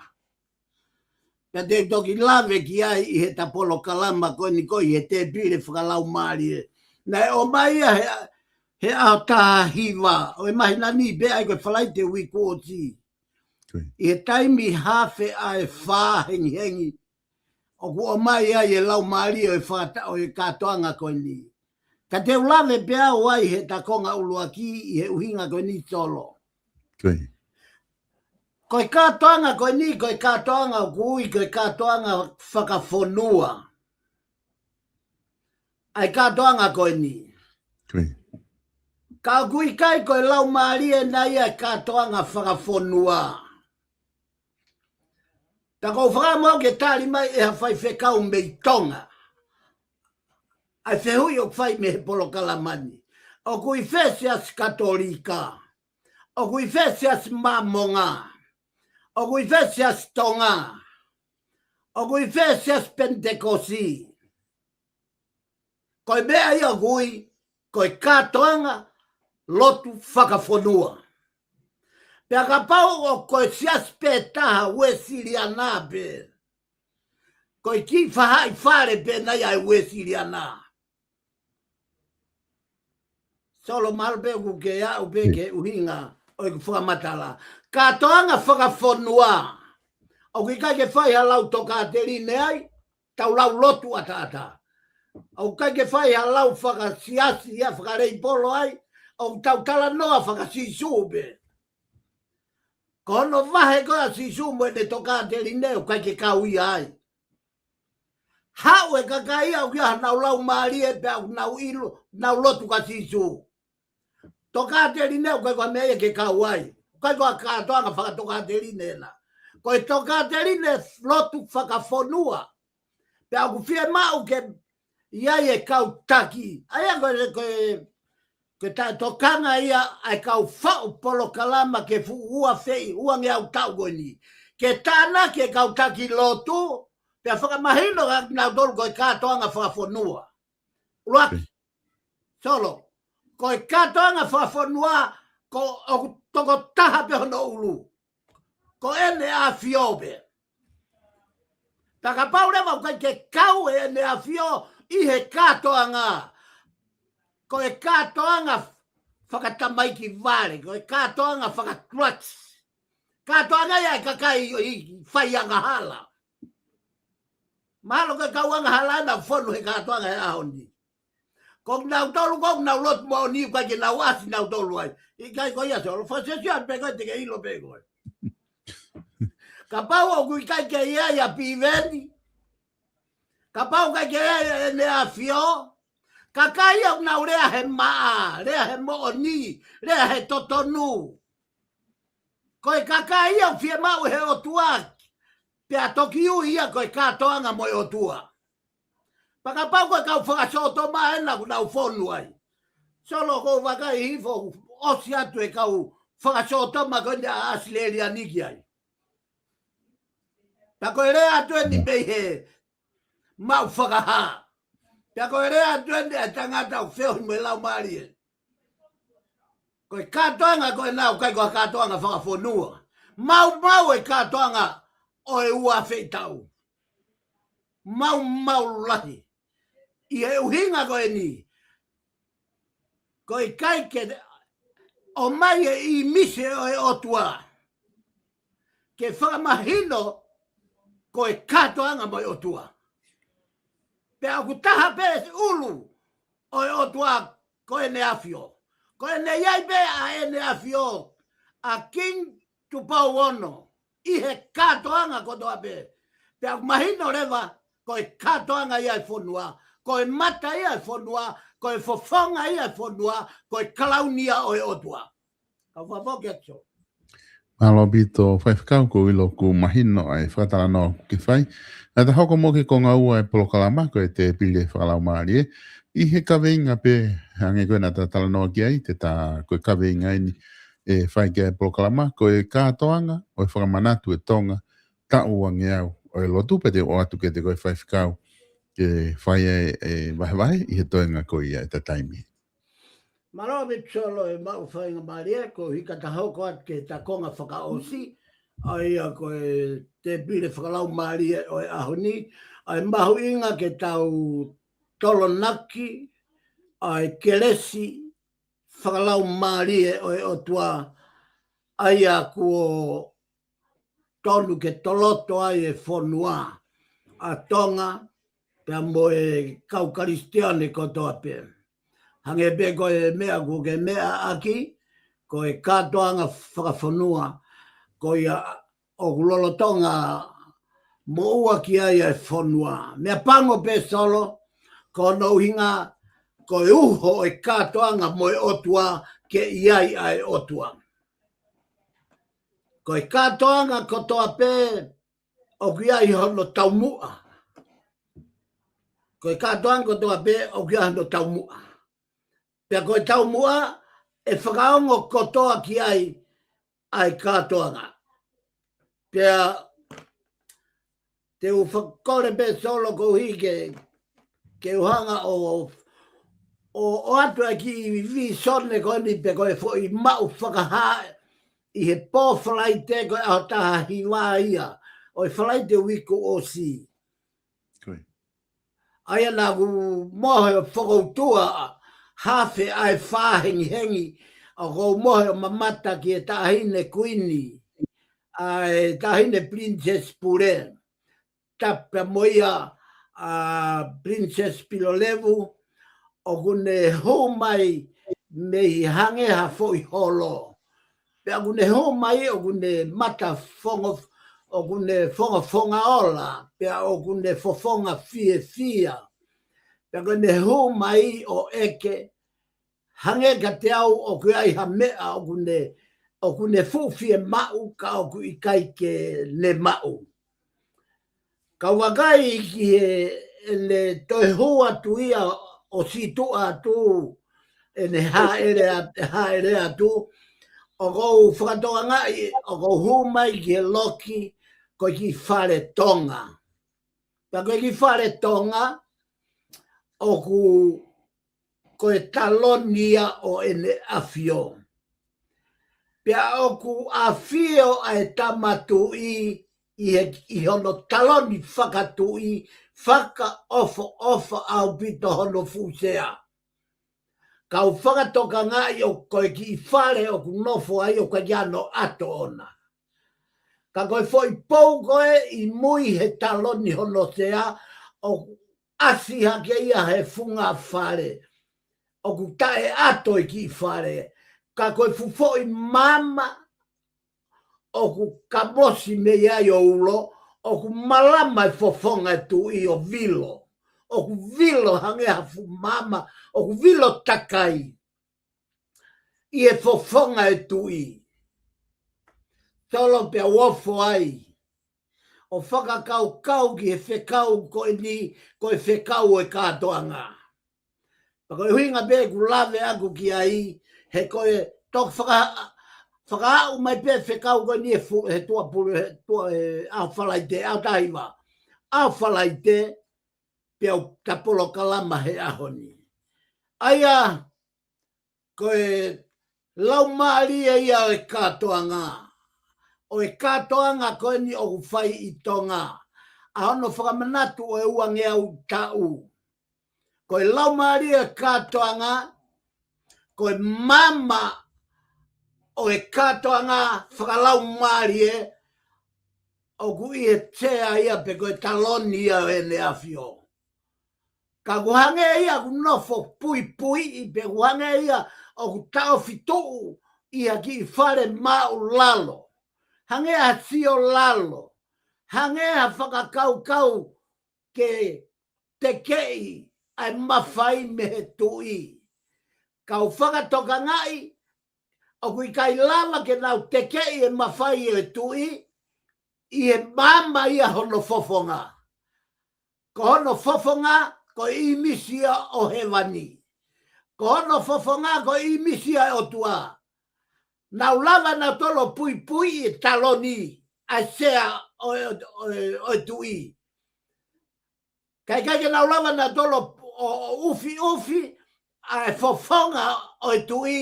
Pea te u toki lave ki ai ʻi heʻeta polokalama ko eni ko ē ʻi he tēpile fakalaumālie. Naʻe ʻomai ia he, he ʻaho taha hiva ʻo e māhina ni, pea ʻi ai ko e Falaite uike kuo ʻosi. ʻI he taimi hafe ʻa e fā hengihengi, ʻoku ʻomai ai e Laumālie ʻo e fakata-, ʻo e kātoanga ko eni. Ka te u lave pē au ai heʻeta konga ʻuluaki ʻi he ʻuhinga ko eni, Solo. Ko e kātoanga ko eni, ko e kātoanga ʻoku ui ko e kātoanga fakafonua. ʻA e kātoanga ko eni. Ka ʻoku ʻikai ko e Laumālie ena ia e kātoanga fakafonua. Ta kou fakaʻamu ke tali mai ʻe ha faifekau mei Tonga ʻa e fehuʻi ʻoku fai mei he polokalama ni. ʻOku ʻi fē Siasi Katolika? ʻOku ʻi fē Siasi Māmonga? ʻOku ʻi fē Siasi Tonga? ʻOku ʻi fē Siasi Penitekosi? Ko e meʻa ia ʻoku ui ko e kātoanga lotu fakafonua. Pea kapau ʻoku ko e siasi pē taha Uēsiliana pē, ko e kiʻi faʻahi fale pē ena ia ʻa e Uēsiliana. Solo, mahalo pē ʻoku ke aʻu pē ki he ʻuhinga ʻo ʻeku fakamatala. Kātoanga fakafonua. ʻOku ʻikai ke fai ha lau tokāteline ai, tau lau lotu ʻataʻatā. ʻOku ʻikai ke fai ha lau fakasiasi ia, fakaleipolo ai, ʻoku tau talanoa faka-Sīsū pē. Ko hono vahe ko ē ʻa Sīsū mo ʻene tokāteline ʻoku ʻikai ke kau ia ai. Haʻu e kakai ia ʻoku ʻi ai hanau laumālie pea ʻoku nau ʻilo, nau lotu kia Sīsū. Tokāteline ʻoku ʻikai ko ha meʻa ia ke kau ai. ʻOku ʻikai ko ha kātoanga fakatokāteline ena. Ko e tokāteline lotu fakafonua. Pea ʻoku fiemaʻu ke ʻi ai e kau taki. ʻA ia ko e, ko e, ko e taʻetokanga ia ʻa e kau faʻu polokalama ki he fuʻu ua afe uangeau taʻu ko eni. Ke tānaki e kau taki lotu, pea fakamahino kia kinautolu ko e kātoanga fakafonua. ʻUluaki. Solo, ko e kātoanga fakafonua, ko ʻoku tokotaha pē hono ʻulu. Ko ʻEne ʻAfio pē. Ta kapau leva ʻoku ʻikai ke kau ʻEne ʻAfio ʻi he kātoanga, ko e kātoanga fakatamaiki vale, ko e kātoanga fakatuʻasi. Kātoanga ia e kakai ʻoku fai angahala. Mahalo ko e kau angahala naʻa nau fonu he kātoanga he ʻaho ni. Ko kinautolu ko ē ʻoku nau lotu moʻoni, ʻoku ʻikai ke nau ʻasi kinautolu ai. ʻIkai ko ia, Solo, fakasiasi pē koe te ke ʻilo pē koe. Kapau ʻoku ʻikai ke ʻi ai ʻa Piveni. Kapau ʻikai ke ʻi ai ʻEne ʻAfio. Kakai ia ʻoku nau lea he maʻa, lea he moʻoni, lea he totonu. Ko e kakai ia ʻoku fiemaʻu ʻe he ʻOtua, pea toki ui ia ko e kātoanga mo e ʻOtua. Pea kapau ko e kau fakasōtoma ena ʻoku nau fonu ai. Solo, kou vakai hifo ʻosi atu e kau fakasōtoma ko eni ʻa ʻAsileli ni ki ai. Pea ko e lea atu eni mei he maʻu fakahā. Pea ko e lea atu eni ʻa e tangata ʻoku feohi mo e Laumālie. Ko e kātoanga ko ena ʻoku ʻikai ko ha kātoanga fakafonua. Maumau e kātoanga ʻo e ua afe taʻu. Maumau lahi. ʻI he ʻuhinga ko eni. Ko e ʻikai ke ʻomai e ʻīmisi ʻo e ʻOtua ke fakamahino ko e kātoanga mo e ʻOtua. Pea ʻoku taha pē ʻulu ʻo e ʻOtua ko ʻEne ʻAfio. Ko ʻene ʻi ai pē ʻa ʻEne ʻAfio, ʻa King Tupou Ono, ʻi he kātoanga kotoa pē. Pea ʻoku mahino leva, ko e kātoanga ia e fonua, ko e mata ia e fonua, ko e fofonga ia e fonua, ko e kalauni ia ʻo e ʻOtua. Kau fakafoki atu. Mālō ʻaupito, faifekau, kou ʻilo ʻoku mahino ʻa e fakatalanoa ʻoku ke fai. Naʻa ta hoko muʻa ki he konga ua e polokalama, ko e tēpile fakalaumālie. ʻI he kaveinga pē, hangē ko ē naʻa ta talanoa ki ai, te ta, ko e kaveinga eni ʻe fai ki ai e polokalama, ko e kātoanga ʻo e fakamanatu ʻe Tonga, taʻu uangeau ʻo e lotu, pea te u ʻoatu kiate koe faifekau ke fai e, e vahevahe ʻi he toenga ko ia ʻeta taimi. Mālō ʻaupito Solo e maʻu faingamālie, ko e hika ta hoko atu ki he ta konga fakaʻosi, ʻa ia ko e tēpile fakalaumālie ʻo e ʻaho ni, ʻa e mahuʻinga ke tau tolonaki ʻa e kelesi fakalaumālie ʻo e ʻOtua, ʻa ia kuo tonu ke toloto ai e fonua ʻa Tonga, pea mo e kau Kalisitiane kotoa pē. Hangē pē ko e meʻa kuo ke meʻa ʻaki, ko e kātoanga fakafonua, ko ia ʻoku lolotonga moʻua ki ai e fonua. Meʻapango pē Solo, ko hono ʻuhinga, ko e uho e kātoanga mo e ʻOtua ke ʻi ai ʻa e ʻOtua. Ko e kātoanga kotoa pē ʻoku ʻi ai hono taumuʻa. Ko e kātoanga kotoa pē ʻoku ʻi ai hono taumuʻa. Pea ko e taumuʻa ʻe fakaongo kotoa ki ai ʻa e kātoanga. Pea te u fakakole pē Solo koeʻuhi ke, ke u hanga ʻo, ʻo, ʻoatu ʻa e kiʻi vīsone ko eni pe ko e foʻi maʻu fakahā ʻi he pō Falaite ko e ʻaho taha hiva ia ʻo e Falaite uike kuo ʻosi. ʻA ia naʻa ku mohe ʻo fokoutua hafe ʻa e fā hengihengi, ʻoku ou mohe ʻo mamata ki he Taʻahine Kuini, ʻa e Taʻahine Princess Pule, tapu mo ia ʻa Princess Pilolevu, ʻoku ne hū mai mei hangē ha foʻi holo. Pea ʻoku ne hū mai, ʻoku ne mata fongo, ʻoku ne fongafonga ola, pea ʻoku ne fofonga fiefia. Pea ʻoku ne hū mai ʻo ʻeke, hangē kiate au ʻoku ʻi ai ha meʻa ʻoku ne, ʻoku ne fuʻu fiemaʻu ka ʻoku ʻikai ke ne maʻu. Ka u vakai ki he, ʻene toe hū atu ia ʻo sītuʻa atu, ʻene hāʻele a-, hāʻele atu, ʻoku ou fakatokangaʻi, ʻoku ou hū mai ki he loki, ko e kiʻi fale Tonga. Pea ko e kiʻi fale Tonga, ʻoku ko e taloni ia ʻo ʻEne ʻAfio. Pea ʻoku ʻafio ʻa e Tama Tuʻi ʻi he, ʻi hono taloni fakatuʻi, fakaʻofoʻofa ʻaupito hono fuʻu sea. Ka u fakatokangaʻi ʻoku ko e kiʻi fale ʻoku nofo ai ʻoku ʻikai ke ʻi ai hano ʻato ʻona. Ka ko e foʻi pou ko ē ʻi mui he taloni hono sea, ʻoku ʻasi hake ia he funga fale. ʻOku taʻeʻato e kiʻi fale. Ka ko e fuʻu foʻi maama ʻoku kamosi mei ai ʻo ulo, ʻoku malama e fofonga e tuʻi ʻo vilo. ʻOku vilo hangē ha fuʻu maama, ʻoku vilo takai ʻi he fofonga e tuʻi. Solo, pea u ofo ai ʻo fakakaukau ki he fekau ko eni, ko e fekau ʻo e kātoanga. Pea ko e ʻuhinga pē ʻeku lave ʻaku ki ai, he ko e toki faka-, fakaaʻu mai pē fekau ko eni he fu-, he tuʻapulu, he tuʻa, he ʻaho Falaite, ʻaho taha hiva. ʻAho Falaite, pea u ta polokalama he ʻaho ni. ʻA ia, ko e laumālie ia ʻo e kātoanga. ʻO e kātoanga ko eni ʻoku fai ʻi Tonga. ʻA hono fakamanatu ʻo e uangeau taʻu. Ko e laumālie ʻo e kātoanga, ko e maama ʻo e kātoanga fakalaumālie, ʻoku ʻi he sea ia pe ko e taloni ia ʻo ʻEne ʻAfio. Ka ʻoku hangē ia ʻoku nofo puipuiʻi pe ʻoku hangē ia ʻoku taʻofi tuʻu ʻi ha kiʻi fale māʻulalo. Hangē ha sio lalo. Hangē ha fakakaukau ke tekeʻi ʻa e mafai mei he tuʻi. Ka u fakatokangaʻi, ʻoku ʻikai lava ke nau tekeʻi e mafai ʻo e tuʻi, ʻi he maama ia hono fofonga. Ko hono fofonga, ko e ʻīmisi ia ʻo hēvani. Ko hono fofonga, ko e ʻīmisi ia ʻo e ʻOtua. Nau lava nautolu ʻo puipuiʻi e taloni, ʻa e sea ʻo e, ʻo e, ʻo e tuʻi. Ka ʻikai ke nau lava nautolu ʻo, ʻo ʻufiʻufi ʻa e fofonga ʻo e tuʻi,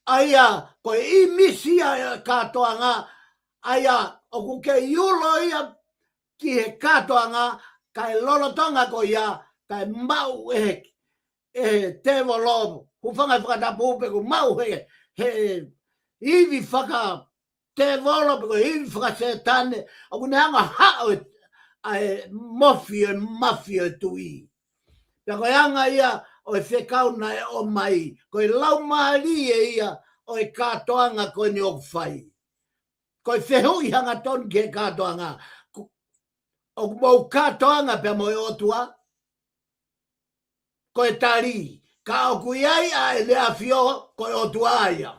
ʻa ia ko e ʻīmisi ia ʻo e kātoanga, ʻa ia ʻoku kei ulo ia ki he kātoanga, kae lolotonga ko ia, kae maʻu ʻe he, ʻe he tēvolo, hūfanga he fakatapu, pe ʻoku maʻu he, he ivi fakatēvolo, pe ko e ivi fakasētane, ʻoku ne hanga ʻo haʻo e, ʻa e mofi ʻo e mafi ʻo e tuʻi. Pea ko e anga ia ʻo e fekau naʻe ʻomai, ko e laumālie ia ʻo e kātoanga ko eni ʻoku fai. Ko e fehuʻi hangatonu ki he kātoanga. Ko, ʻoku mou kātoanga pea mo e ʻOtua? Ko e tali, ka ʻoku ʻi ai ʻa ʻEne ʻAfio, ko e ʻOtua ia.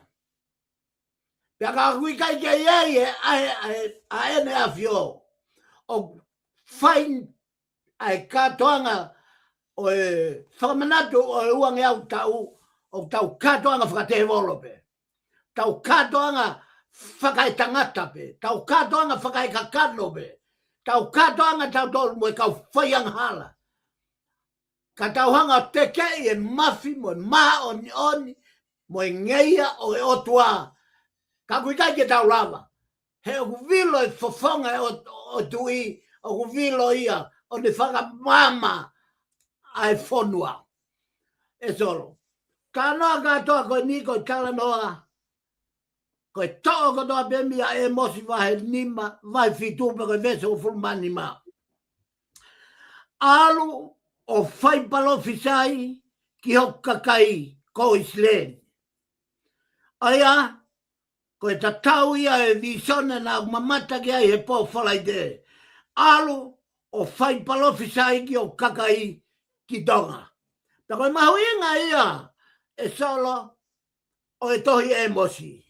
Pea ka ʻoku ʻikai ke ʻi ai ʻa e, ʻa e, ʻa e, ʻa ʻEne ʻAfio, ʻoku fai ʻa e kātoanga ʻo e fakamanatu ʻo e uangeau taʻu, ʻoku tau kātoanga fakatēvolo pē. Tau kātoanga fakaetangata pē. Tau kātoanga fakaekakano pē. Tau kātoanga tautolu mo e kau faiangahala. Ka tau hanga ʻo tekeʻi e mafi mo e māʻoniʻoni mo e ngeia ʻo e ʻOtua. Ka ʻoku ʻikai ke tau lava. He ʻoku vilo e fofonga ʻo, ʻo e tuʻi, ʻoku vilo ia ʻo ne fakamaama ʻa e fonua. ʻE Solo. Talanoa kātoa ko eni ko e talanoa, ko e toʻo kotoa pē mei a ʻĒmosi vahe nima, vahe fitu pea ko e veesi hongofulu mā nima. ʻAlu ʻo fai palōfisai ki hoku kakai ko ʻIsileli. ʻA ia, ko e tatau ia e vīsone naʻa ku mamata ki ai he pō Falaite. ʻAlu ʻo fai palōfisai ki hoku kakai ki Tonga. Pea ko e mahuʻinga ia, ʻe Solo, ʻo e tohi ʻĒmosi.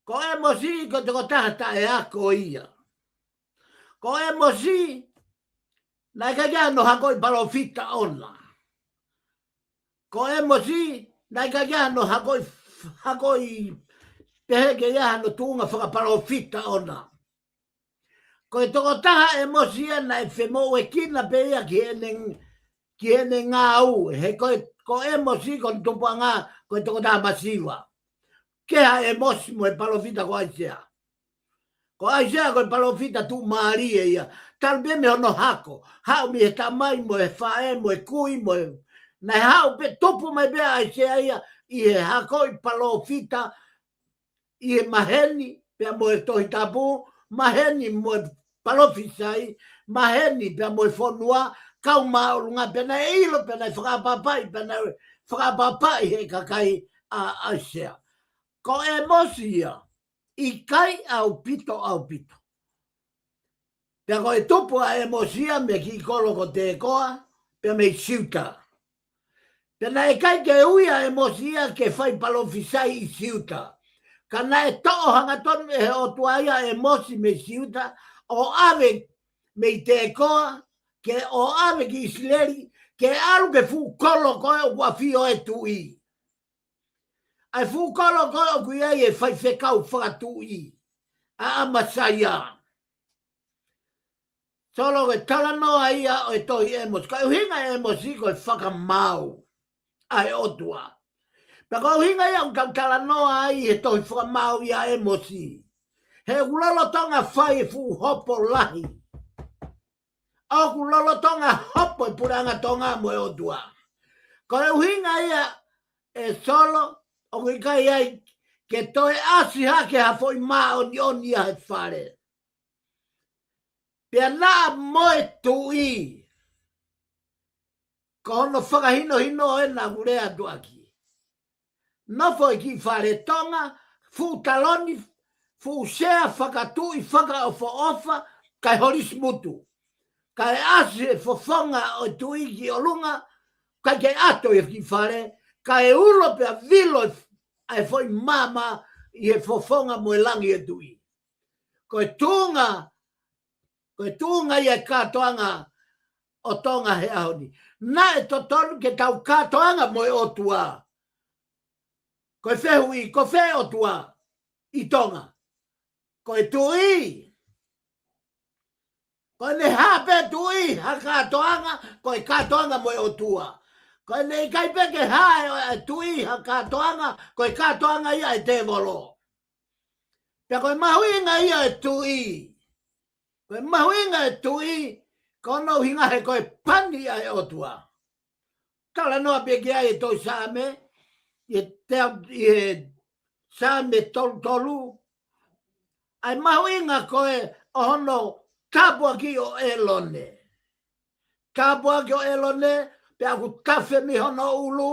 Ko ʻĒmosi ko e tokotaha taʻeako ia. Ko ʻĒmosi, naʻe ʻikai ke ʻi ai hano hakoʻi palōfita ʻona. Ko ʻĒmosi, naʻe ʻikai ke ʻi ai hano hakoʻi, hakoʻi pehē ke ʻi ai hano tuʻunga fakapalōfita ʻona. Ko e tokotaha ʻĒmosi ia naʻe femoʻuekina pē ia ki heʻene, ki heʻene ngāue. He ko e, ko ʻĒmosi ko hono tupuʻanga, ko e tokotaha masiva. Kehe ʻa ʻĒmosi mo e palōfita ko ʻAisea. Ko ʻAisea ko e palōfita tuʻumālie ia. Talu pē mei hono hako. Haʻu mei he tamai mo e faʻē mo e kui mo e. Naʻe haʻu pē, tupu mai pē ʻa ʻAisea ia ʻi he hakoʻi palōfita ʻi he maheni pea mo e Tohi Tapu, maheni mo e palōfisai, maheni pea mo e fonua, kau māʻolunga, pea naʻe ʻilo, pea naʻe fakaʻapaʻapaʻi, pea naʻe fakaʻapaʻapaʻi he kakai ʻa ʻAisea. Ko ʻĒmosi ia, ʻikai ʻaupito, ʻaupito. Pea ko e tupu ʻa ʻĒmosi ia mei he kiʻi kolo ko Tekoa, pea mei Siuta. Pea naʻe ʻikai ke ui ʻa ʻĒmosi ia ke fai palōfisai ʻi Siuta. Ka naʻe toʻo hangatonu ʻe he ʻOtua ia ʻa ʻĒmosi mei Siuta, ʻo ʻave mei Tekoa, ke ʻo ʻave ki ʻIsileli, ke ʻalu ki he fuʻu kolo ko ē ʻoku ʻafio ai e tuʻi. ʻA e fuʻu kolo ko ē ʻoku ʻi ai e faifekau fakatuʻi, ʻa ʻAmasaia. Solo, ko e talanoa ia ʻo e tohi ʻĒmosi. Ko e ʻuhinga ʻĒmosi ko e fakamaau ʻa e ʻOtua. Pea ko e ʻuhinga ia ʻoku tau talanoa ai he tohi fakamaau ia ʻa ʻĒmosi. He ʻoku lolotonga fai e fuʻu hopo lahi. ʻOku lolotonga hopo e puleʻanga Tonga mo e ʻOtua. Ko e ʻuhinga ia, ʻe Solo, ʻoku ʻikai ai ke toe ʻasi hake ha foʻi māʻoniʻoni ia he fale. Pea naʻa mo e tuʻi, ko hono fakahinohino ē naʻa ku lea atu ʻaki. Nofo e kiʻi fale Tonga, fuʻu taloni, fuʻu sea fakatuʻi fakaʻofoʻofa, kae holisi mutu. Kae ʻasi e fofonga ʻo e tuʻi ki ʻolunga, kae ʻikai ke ʻato e kiʻi fale, kae ulo pea vilo e f-, ʻa e foʻi maama ʻi he fofonga mo e langi e tuʻi. Ko e tuʻunga, ko e tuʻunga ia e kātoanga ʻo Tonga he ʻaho ni. Naʻe totonu ke tau kātoanga mo e ʻOtua. Ko e fehuʻi, ko fē ʻOtua ʻi Tonga? Ko e tuʻi. ʻOku ne hā pē tuʻi ha kātoanga, ko e kātoanga mo e ʻOtua. Ko ʻene ʻikai pē ke hā ʻe, ʻe tuʻi ha kātoanga, ko e kātoanga ia ʻa e tēvolo. Pea ko e mahuʻinga ia ʻo e tuʻi. Ko e mahuʻinga ʻo e tuʻi, ko hono ʻuhinga he ko e pani ʻa e ʻOtua. Talanoa pē ki ai e tohi Saame, ʻi he te-, ʻi he Saame tolu tolu. ʻA e mahuʻinga ko ē ʻo hono tāpuakiʻi ʻo ʻĒlone. Tāpuakiʻi ʻo ʻĒlone, pea ʻoku tafe mei hono ʻulu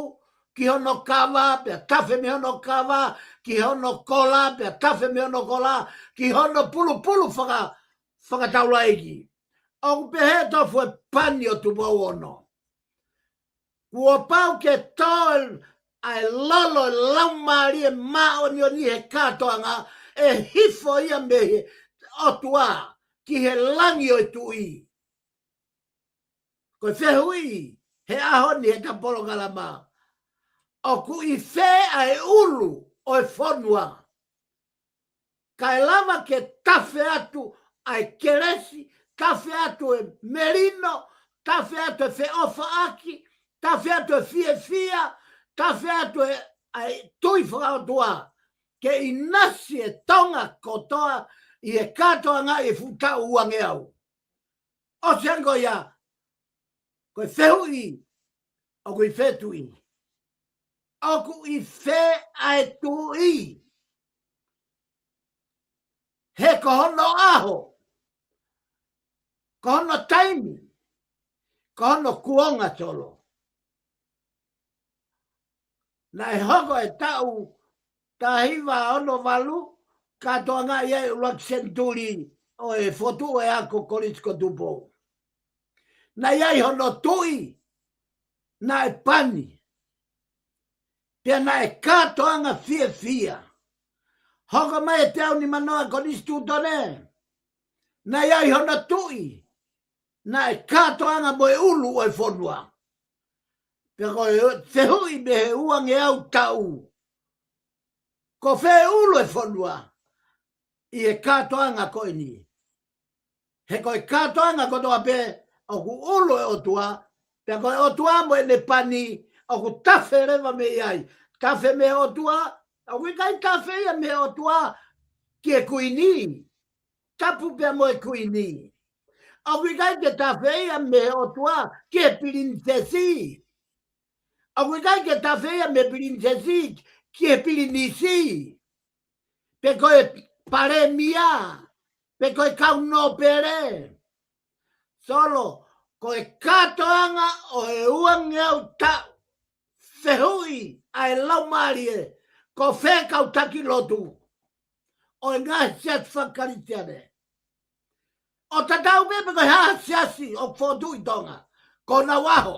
ki hono kava, pea tafe mei hono kava ki hono kola, pea tafe mei hono kola ki hono pulupulu faka-, fakataulaʻeiki. ʻOku pehē tofu e pani ʻo Tupou ono. Kuo pau ke tō ʻa e lolo ʻo e Laumālie Māʻoniʻoni he kātoanga, ʻe hifo ia mei he ʻOtua ki he langi ʻo e tuʻi. Ko e fehuʻi he ʻaho ni he ta polokalama, ʻoku ʻi fē ʻa e ʻulu ʻo e fonua? Kae lava ke tafe atu ʻa e kelesi, tafe atu e melino, tafe atu e feʻofaʻaki, tafe atu e fiefia, tafe atu e, ʻa e tui fakaʻotua, ke ʻinasi e Tonga kotoa ʻi he kātoanga ʻi he fuʻu taʻu uangeau. ʻOsi ange ko ia, ko e fehuʻi, ʻoku ʻi fē tuʻi? ʻOku ʻi fē ʻa e tuʻi? He ko hono ʻaho, ko hono taimi, ko hono kuonga solo. Naʻe hoko e taʻu taha hiva ono valu, kātoanga ia ʻi he ʻuluaki senituli ʻo e fokotuʻu e ako Kolisi ko Tupou. Naʻe ʻi ai hono tuʻi, naʻe pani. Pea naʻe kātoanga fiefia. Hoko mai e teau nimanoa Konisitūtone. Naʻe ʻi ai hono tuʻi, naʻe kātoanga mo e ʻulu ʻo e fonua. Pea ko e fehuʻi mei he uangeau taʻu, ko fē ʻulu e fonua ʻi he kātoanga ko eni? He ko e kātoanga kotoa pē ʻoku ʻulu e ʻOtua, pea ko e ʻOtua mo ʻene pani ʻoku tafe leva mei ai. Tafe mei he ʻOtua, ʻoku ʻikai tafe ia mei he ʻOtua ki he kuini. Tapu pea mo e kuini. ʻOku ʻikai ke tafe ia mei he ʻOtua ki he pilinisesi. ʻOku ʻikai ke tafe ia mei he pilinisesi ki he pilinisi. Pe ko e palēmia, pe ko e kau nōpele. Solo, ko e kātoanga ʻo e uangeau taʻu, fehuʻi ʻa e Laumālie, ko fē kau taki lotu ʻo e ngaahi siasi fakakalisitiane? ʻO tatau pē pe ko e hā siasi ʻoku fokotuʻu ʻi Tonga, ko honau ʻaho,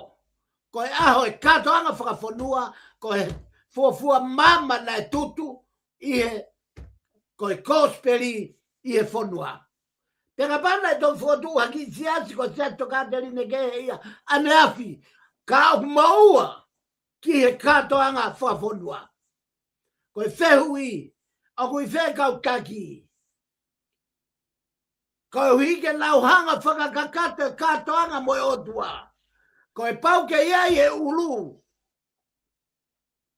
ko e ʻaho e kātoanga fakafonua, ko e fuofua maama naʻe tutu ʻi he, ko e kosipeli ʻi he fonua. Pea kapau naʻe toki fokotuʻu ha kiʻi siasi ko e Siasi Tokāteline kehe ia ʻaneafi, ka ʻoku moʻua ki he kātoanga fakafonua. Ko e fehuʻi, ʻoku ʻi fē kau taki? Koeʻuhi ke nau hanga fakakakato e kātoanga mo e ʻOtua. Ko e pau ke ʻi ai e ʻulu,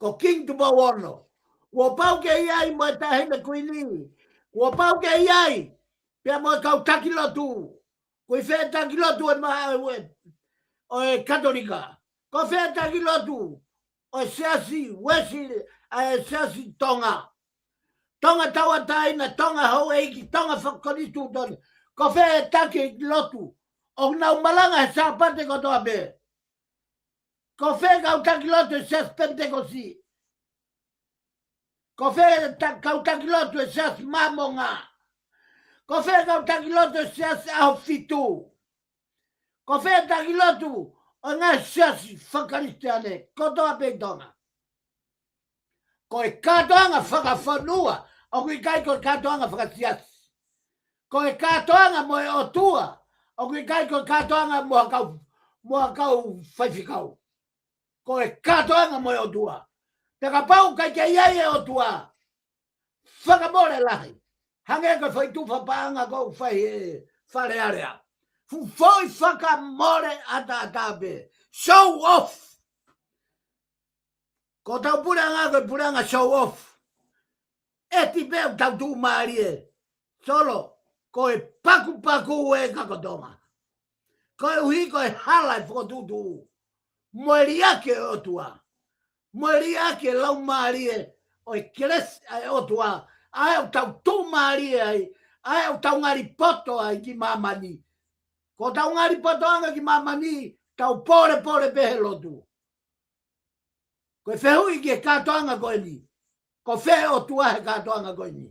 ko Kingi Tupou ono. Kuo pau ke ʻi ai mo e Taʻahine Kuini. Kuo pau ke ʻi ai pea mo e kau taki lotu. Ko e fē taki lotu e ma-, ʻo e Katolika? Ko fē taki lotu ʻo e Siasi Uēsiliana, ʻa e Siasi Tonga? Tonga Tauʻatāina, Tonga Houʻeiki, Tonga Fakakonisitūtone. Ko fē taki lotu ʻoku nau malanga he Sāpate kotoa pē? Ko fē kau taki lotu e Siasi Penitekosi? Ko fē ta-, kau taki lotu e Siasi Māmonga? Ko fē kau taki lotu e Siasi ʻAho Fitu? Ko fē taki lotu ʻo e ngaahi siasi fakakalisitiane kotoa pē ʻi Tonga? Ko e kātoanga fakafonua, ʻoku ʻikai ko e kātoanga fakasiasi. Ko e kātoanga mo e ʻOtua, ʻoku ʻikai ko e kātoanga mo ha kau, mo ha kau faifekau. Ko e kātoanga mo e ʻOtua. Pea kapau ʻoku ʻikai ke ʻi ai e ʻOtua, fakamole lahi. Hangē ko e foʻi tufa paʻanga ʻoku fai ʻe Fale Alea. Fuʻu foʻi fakamole ʻataʻatā pē. Show off. Ko hotau puleʻanga ko e puleʻanga show off. ʻEti pē ʻoku tau tuʻumālie. Solo, ko e pakupaku ē ka ko Tonga. Koeʻuhi ko e hala e fokotuʻutuʻu. Mo e liʻaki ʻo e ʻOtua. Mo e liʻaki e laumālie ʻo e kelesi ʻa e ʻOtua. ʻA ē ʻoku tau tuʻumālie ai. ʻA ē ʻoku tau ngali poto ai ki māmani. Ko hotau ngali potoʻanga ki māmani, tau polepole pē he lotu. Ko e fehuʻi ki he kātoanga ko eni. Ko fē ʻOtua he kātoanga ko eni.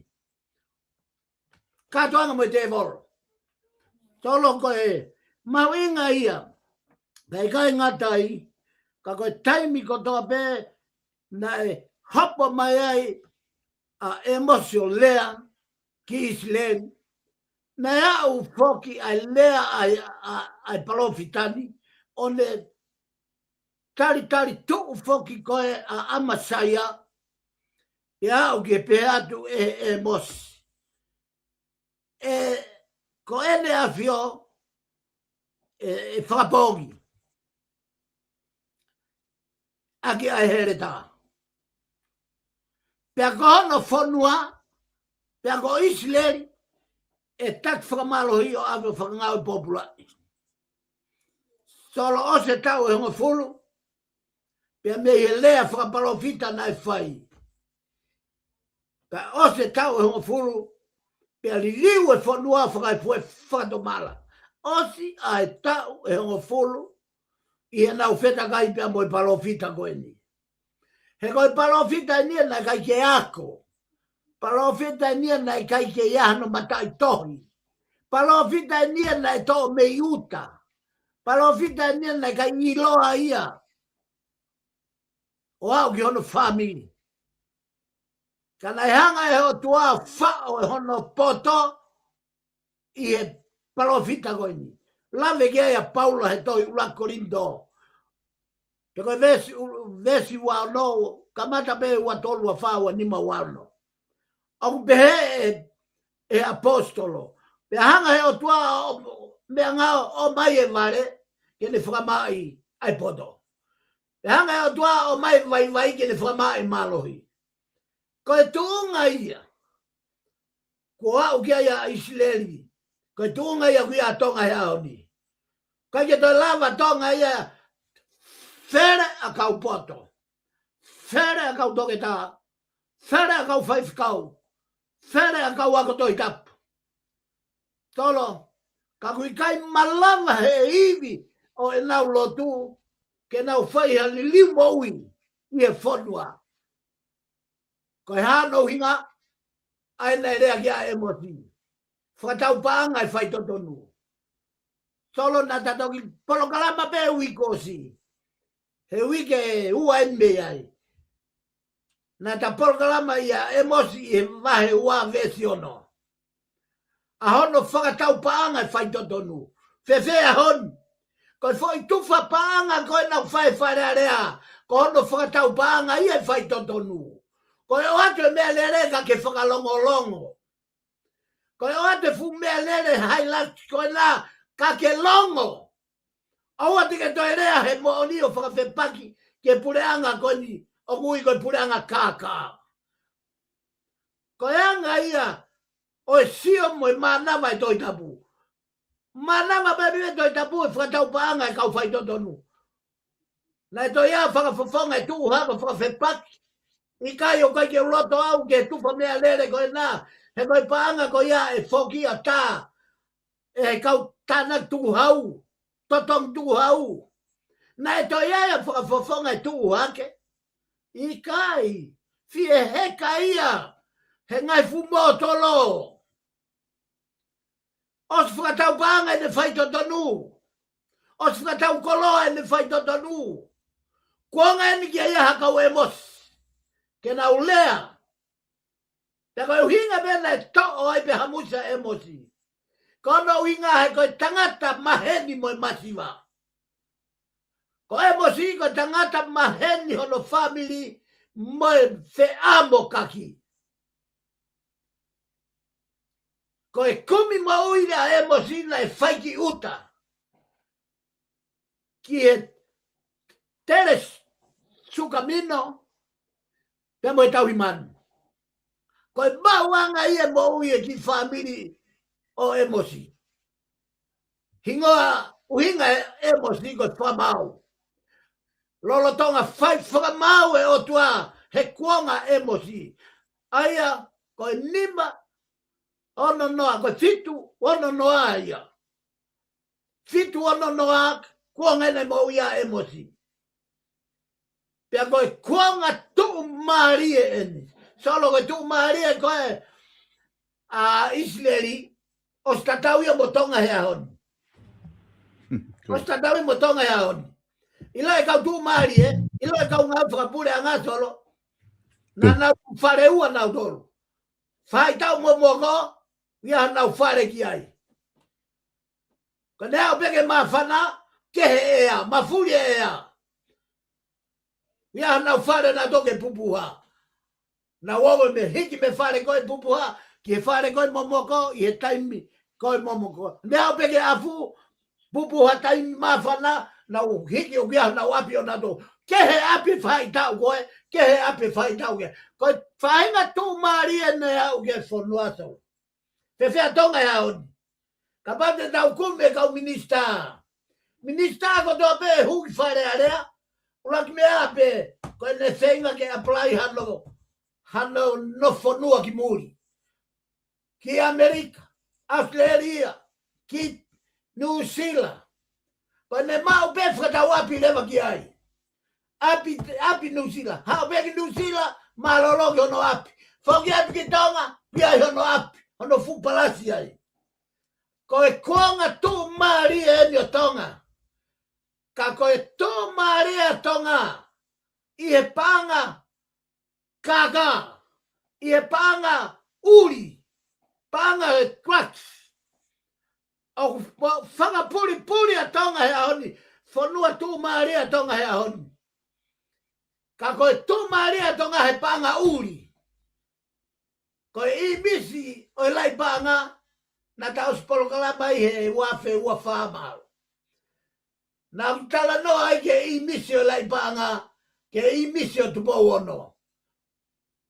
Kātoanga mo e tēvolo. Solo, ko e mahuʻinga ia. Ka ʻikai ngata ai, ka ko e taimi kotoa pē naʻe hopo mai ai ʻa ʻĒmosi ʻo lea ki ʻIsileli. Naʻe aʻu foki ʻa e lea ʻa e, ʻa, ʻa e palōfita ni, ʻo ne talitali tuʻu foki ko ē ʻa ʻAmasaia, ʻo aʻu ki he pehē atu ʻe, ʻe ʻĒmosi. ʻE, ko ʻEne ʻAfio, ʻe, ʻe fakapoongi ʻaki ʻa e heletā. Pea ko hono fonua, pea ko ʻIsileli, ʻe taki fakamālohi ʻo ʻave ʻo fakangāue pōpulaʻi. Solo, ʻosi e taʻu ʻe hongofulu, pea mei he lea fakapalōfita naʻe fai. Pea ʻosi e taʻu ʻe hongofulu, pea liliu e fonua fakaefuefu fakatomala. ʻOsi ʻa e taʻu ʻe hongofulu, ʻi heʻenau fetakai pea mo e palōfita ko eni. He ko e palōfita eni ia naʻe ʻikai ke ako. Palōfita eni ia naʻe ʻikai ke ʻi ai hano mataʻitohi. Palōfita eni ia naʻe toʻo mei ʻuta. Palōfita eni ia naʻe ʻikai ʻiloa ia ʻo aʻu ki hono fāmili. Ka naʻe hanga ʻe he ʻOtua ʻo faʻo ʻe hono poto ʻi he palōfita ko eni. Lave ki ai ʻa Paula he tohi ʻuluaki Kolinitō. Pea ko e veesi, u-, veesi ua ono, kamata pē ua tolu, ua fā, ua nima, ua ono. ʻOku pehē ʻe, ʻe he ʻaposetolo. Pea hanga ʻe he ʻOtua ʻo, meʻangāue ʻo ʻomai e vale, ke ne fakamaʻi ʻa e poto. Pea hanga ʻe he ʻOtua ʻo ʻomai e vaivai ke ne fakamaʻi e mālohi. Ko e tuʻunga ia kuo aʻu ki ai ʻa ʻIsileli. Ko e tuʻunga ia ʻoku ʻi ai ʻa Tonga he ʻaho ni. ʻIkai ke toe lava Tonga ia, fele ʻa e kau poto. Fele ʻa e kau toketā. Fele ʻa e kau faifekau. Fele ʻa e kau ako Tohi Tapu. Solo, ka ʻoku ʻikai malava he ivi ʻo ʻenau lotu, ke nau fai ha liliu moʻui ʻi he fonua. Ko e hā hono ʻuhinga? ʻA ē naʻe lea ki ai ʻa ʻĒmosi. Fakatau paʻanga e faitotonu. Solo, naʻa ta toki polokalama pē uike ʻosi. He uike ʻe ua eni mei ai. Naʻa ta polokalama ʻia ʻĒmosi ʻi he vahe ua veesi ono. ʻA hono fakatau paʻanga e faitotonu. Fēfē ʻaho ni? Ko e foʻi tufa paʻanga ko ē naʻa ku fai he Fale Alea, ko hono fakatau paʻanga ia e faitotonu. Ko e ʻoatu e meʻalele ka ke fakalongolongo. Ko e ʻoatu e fuʻu meʻalele highlight ko ena ka ke longo. ʻOua te ke toe lea he moʻoni ʻo fakafepaki ki he puleʻanga ko eni ʻoku ui ko e puleʻanga kākā. Ko e anga ia ʻo e sio mo e mānava e Tohi Tapu. Mānava pē mei he Tohi Tapu e fakatau paʻanga e kau faitotonu. Naʻe toe ʻi ai e fakafofonga e tuʻu hake ʻo fakafepaki. ʻIkai, ʻoku ʻikai ke u loto au ki he tufa meʻalele ko ena. He ko e paʻanga ko ia ʻe foki ʻatā ʻe he kau tānaki tukuhau, totongi tukuhau. Naʻe toe ʻi ai e fakafofonga e tuʻu hake. ʻIkai, fie heka ia he ngaahi fuʻu mōtolo. ʻOsi fakatau paʻanga ʻene faitotonu. ʻOsi fakatau koloa ʻene faitotonu. Kuonga eni ke ʻi ai ha kau ʻĒmosi ke nau lea. Pea ko e ʻuhinga pē naʻe toʻo ai pē ha musa ʻa ʻĒmosi. Ko hono ʻuhinga he ko e tangata maheni mo e masiva. Ko ʻĒmosi ko e tangata maheni hono fāmili mo e feʻamokaki. Ko e kumi moʻui ʻa ʻĒmosi naʻe fai ki ʻuta, ki he tele sukamino pea mo e tauhi manu. Ko e maʻuʻanga ia e moʻui e kiʻi fāmili ʻo ʻĒmosi. Hingoa, ʻuhinga ʻe ʻĒmosi ko e fakamaau. Lolotonga fai fakamaau e ʻOtua he kuonga ʻo ʻĒmosi. ʻA ia ko e nima ono noa, ko e fitu ono noa ia. Fitu ono noa kuonga ʻene moʻui ʻa ʻĒmosi. Pea ko e kuonga tuʻumālie ʻeni. Solo, ko e tuʻumālie ko ē ʻa ʻIsileli, ʻosi tatau ia mo Tonga he ʻaho ni. ʻOsi tatau ia mo Tonga he ʻaho ni. ʻIlo e kau tuʻumālie, ʻilo e kau ngāue fakapuleʻanga, Solo. Naʻa nau fale ua nautolu. Faʻahitaʻu momoko, ʻi ai hanau fale ki ai. Ka ne aʻu pē ki he māfana, kehe ʻea, mafuli e ʻea. ʻI ai hanau fale nautolu ki he pupuha. Naʻa nau ō mei he hiki mei he fale ko ē pupuha ki he fale ko ē momoko, ʻi he taimi ko ē momoko. Ne aʻu pē ki he ʻafu, pupuha, taimi māfana, nau hiki ʻo ʻi ai hanau ʻapi ʻonautolu. Kehe ʻapi faʻahitaʻu ko ē, kehe ʻapi faʻahitaʻu ko ē. Ko e faʻahinga tuʻumālie ʻeni ʻa e fonua, Solo. Fēfē ʻa Tonga he ʻaho ni? Kapau te tau kumi e kau minisitā. Minisitā kotoa pē ʻoku hū ki Fale Alea, ʻuluaki meʻa pē, ko ʻene feinga ke apply hano, hano nofo fonua ki muli. Ki ʻAmelika, ʻAositelēlia, ki Nuʻusila. Ko ʻene maʻu pē fakatau ʻapi leva ki ai. ʻApi, ʻapi Nuʻusila. Haʻu pē ki Nuʻusila, mālōlō ki hono ʻapi. Foki atu ki Tonga, ʻi ai hono ʻapi, hono fuʻu palasi ai. Ko e kuonga tuʻumālie ʻeni ʻo Tonga. Ka ko e tuʻumālie ʻa Tonga ʻi he paʻanga kākā, ʻi he paʻanga ʻuli, paʻanga e drugs. ʻOku fakapulipuli ʻa Tonga he ʻaho ni, fonua tuʻumālie ʻa Tonga he ʻaho ni. Ka ko e tuʻumālie ʻa Tonga he paʻanga ʻuli. Ko e ʻīmisi ʻo e laʻi paʻanga, naʻa ta ʻosi polokalama ai he ua afe ua fā mahalo. Naʻa ku talanoa ai ki he ʻīmisi ʻo e laʻi paʻanga, ki he ʻīmisi ʻo Tupou Ono.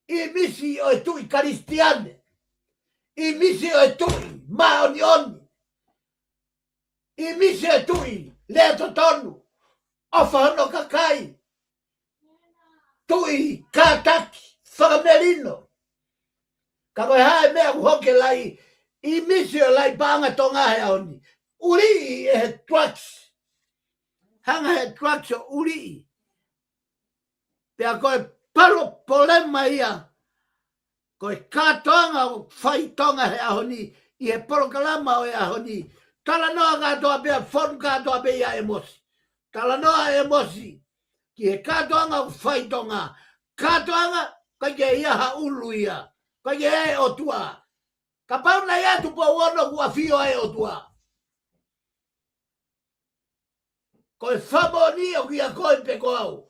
ʻĪmisi ʻo e tuʻi Kalisitiane. ʻĪmisi ʻo e tuʻi māʻoniʻoni. ʻĪmisi ʻo e tuʻi lea totonu. ʻOfa hono kakai. Tuʻi kātaki, fakamelino. Ka ko e hā e meʻa ʻoku hoko ki he laʻi, ʻīmisi ʻo e laʻi paʻanga Tonga he ʻaho ni? ʻUliʻi ʻe he drugs. Hanga he drugs ʻo ʻuliʻi. Pea ko e palopalema ia, ko e kātoanga ʻoku fai ʻi Tonga he ʻaho ni, ʻi he polokalama ʻo e ʻaho ni. Talanoa kātoa pē, fonu kātoa pē ia ʻĒmosi. Talanoa ʻa ʻĒmosi ki he kātoanga ʻoku fai ʻi Tonga. Kātoanga, ʻikai ke ʻi ai ha ʻulu ia. ʻIkai ke ʻi ai e ʻOtua. Kapau naʻe ʻi ai Tupou Ono, kuo ʻafio ai e ʻOtua. Ko e fakamoʻoni ʻoku ʻia koe pe ko au.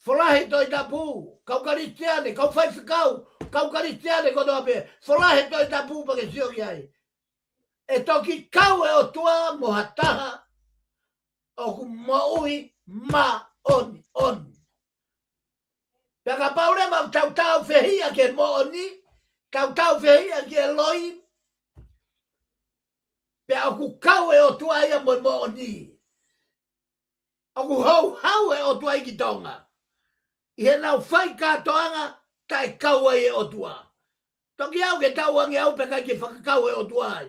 Folahi Tohi Tapu, kau Kalisitiane, kau faifekau, kau Kalisitiane kotoa pē. Folahi Tohi Tapu pea ke sio ki ai. ʻE toki kau e ʻOtua mo ha taha ʻoku moʻui māʻoniʻoni. Pea kapau leva ʻoku tau tāufehiʻa ki he moʻoni, tau tāufehiʻa ki he loi, pea ʻoku kau e ʻOtua ia mo e moʻoni. ʻOku houhau e ʻOtua ia ki Tonga. ʻI heʻenau fai kātoanga, taʻekau ai e ʻOtua. Toki aʻu ke tau ange au pea ʻikai ke fakakau e ʻOtua ai.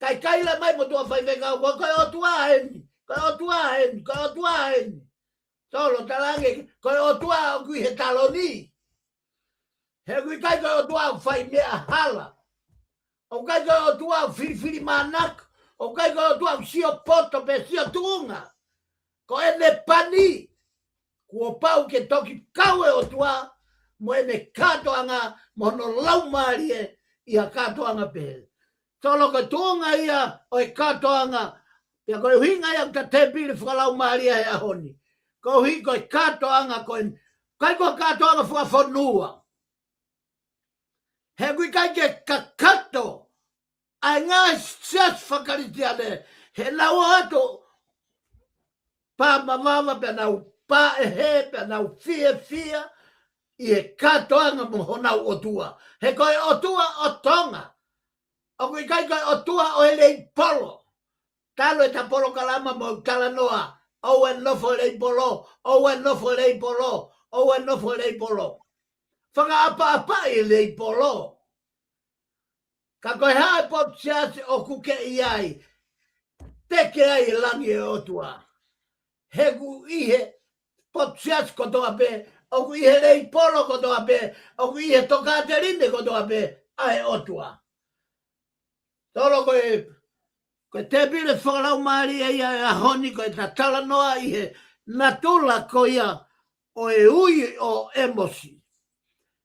Kae kaila mai mo tuʻa faifekau, ko e ʻOtua eni, ko e ʻOtua eni, ko e ʻOtua eni. Solo, talaange, ko e ʻOtua ʻoku ʻi he taloni. He ʻoku ʻikai ko e ʻOtua ʻoku fai meʻa hala. ʻOku ʻikai ko e ʻOtua ʻoku filifilimānako. ʻOku ʻikai ko e ʻOtua ʻoku sio poto pe sio tuʻunga. Ko ʻene pani, kuo pau ke toki kau e ʻOtua mo ʻene kātoanga mo hono laumālie ʻi ha kātoanga pehē. Solo, ko e tuʻunga ia ʻo e kātoanga, pea ko e ʻuhinga ia ʻoku ta tēpile fakalaumālie he ʻaho ni. Koeʻuhi ko e kātoanga ko eni, ʻikai ko e kātoanga fakafonua. He ʻoku ʻikai ke kakato ʻa e ngaahi siasi faka-Kalisitiane, he nau ō atu pā mavava pea nau pā ʻehē pea nau fiefia ʻi he kātoanga mo honau ʻotua. He ko e ʻotua ʻo Tonga. ʻOku ʻikai ko e ʻotua ʻo e leipolo. Talu ʻeta polokalama mo talanoa, ʻoua ʻe nofo leipolo, ʻoua ʻe nofo leipolo, ʻoua ʻe nofo leipolo. Fakaʻapaʻapaʻi leipolo. Ka ko e hā e potu siasi ʻoku ke ʻi ai, teke ai e langi ʻo e ʻOtua. He ʻoku ʻi he potu siasi kotoa pē, ʻoku ʻi he leipolo kotoa pē, ʻoku ʻi he tokāteline kotoa pē ʻa e ʻOtua. Tolo ko e, ko e tēpile fakalaumālie ia ʻo e ʻaho ni, ko ʻeta talanoa ʻi he natula ko ia ʻo e ui ʻo ʻĒmosi.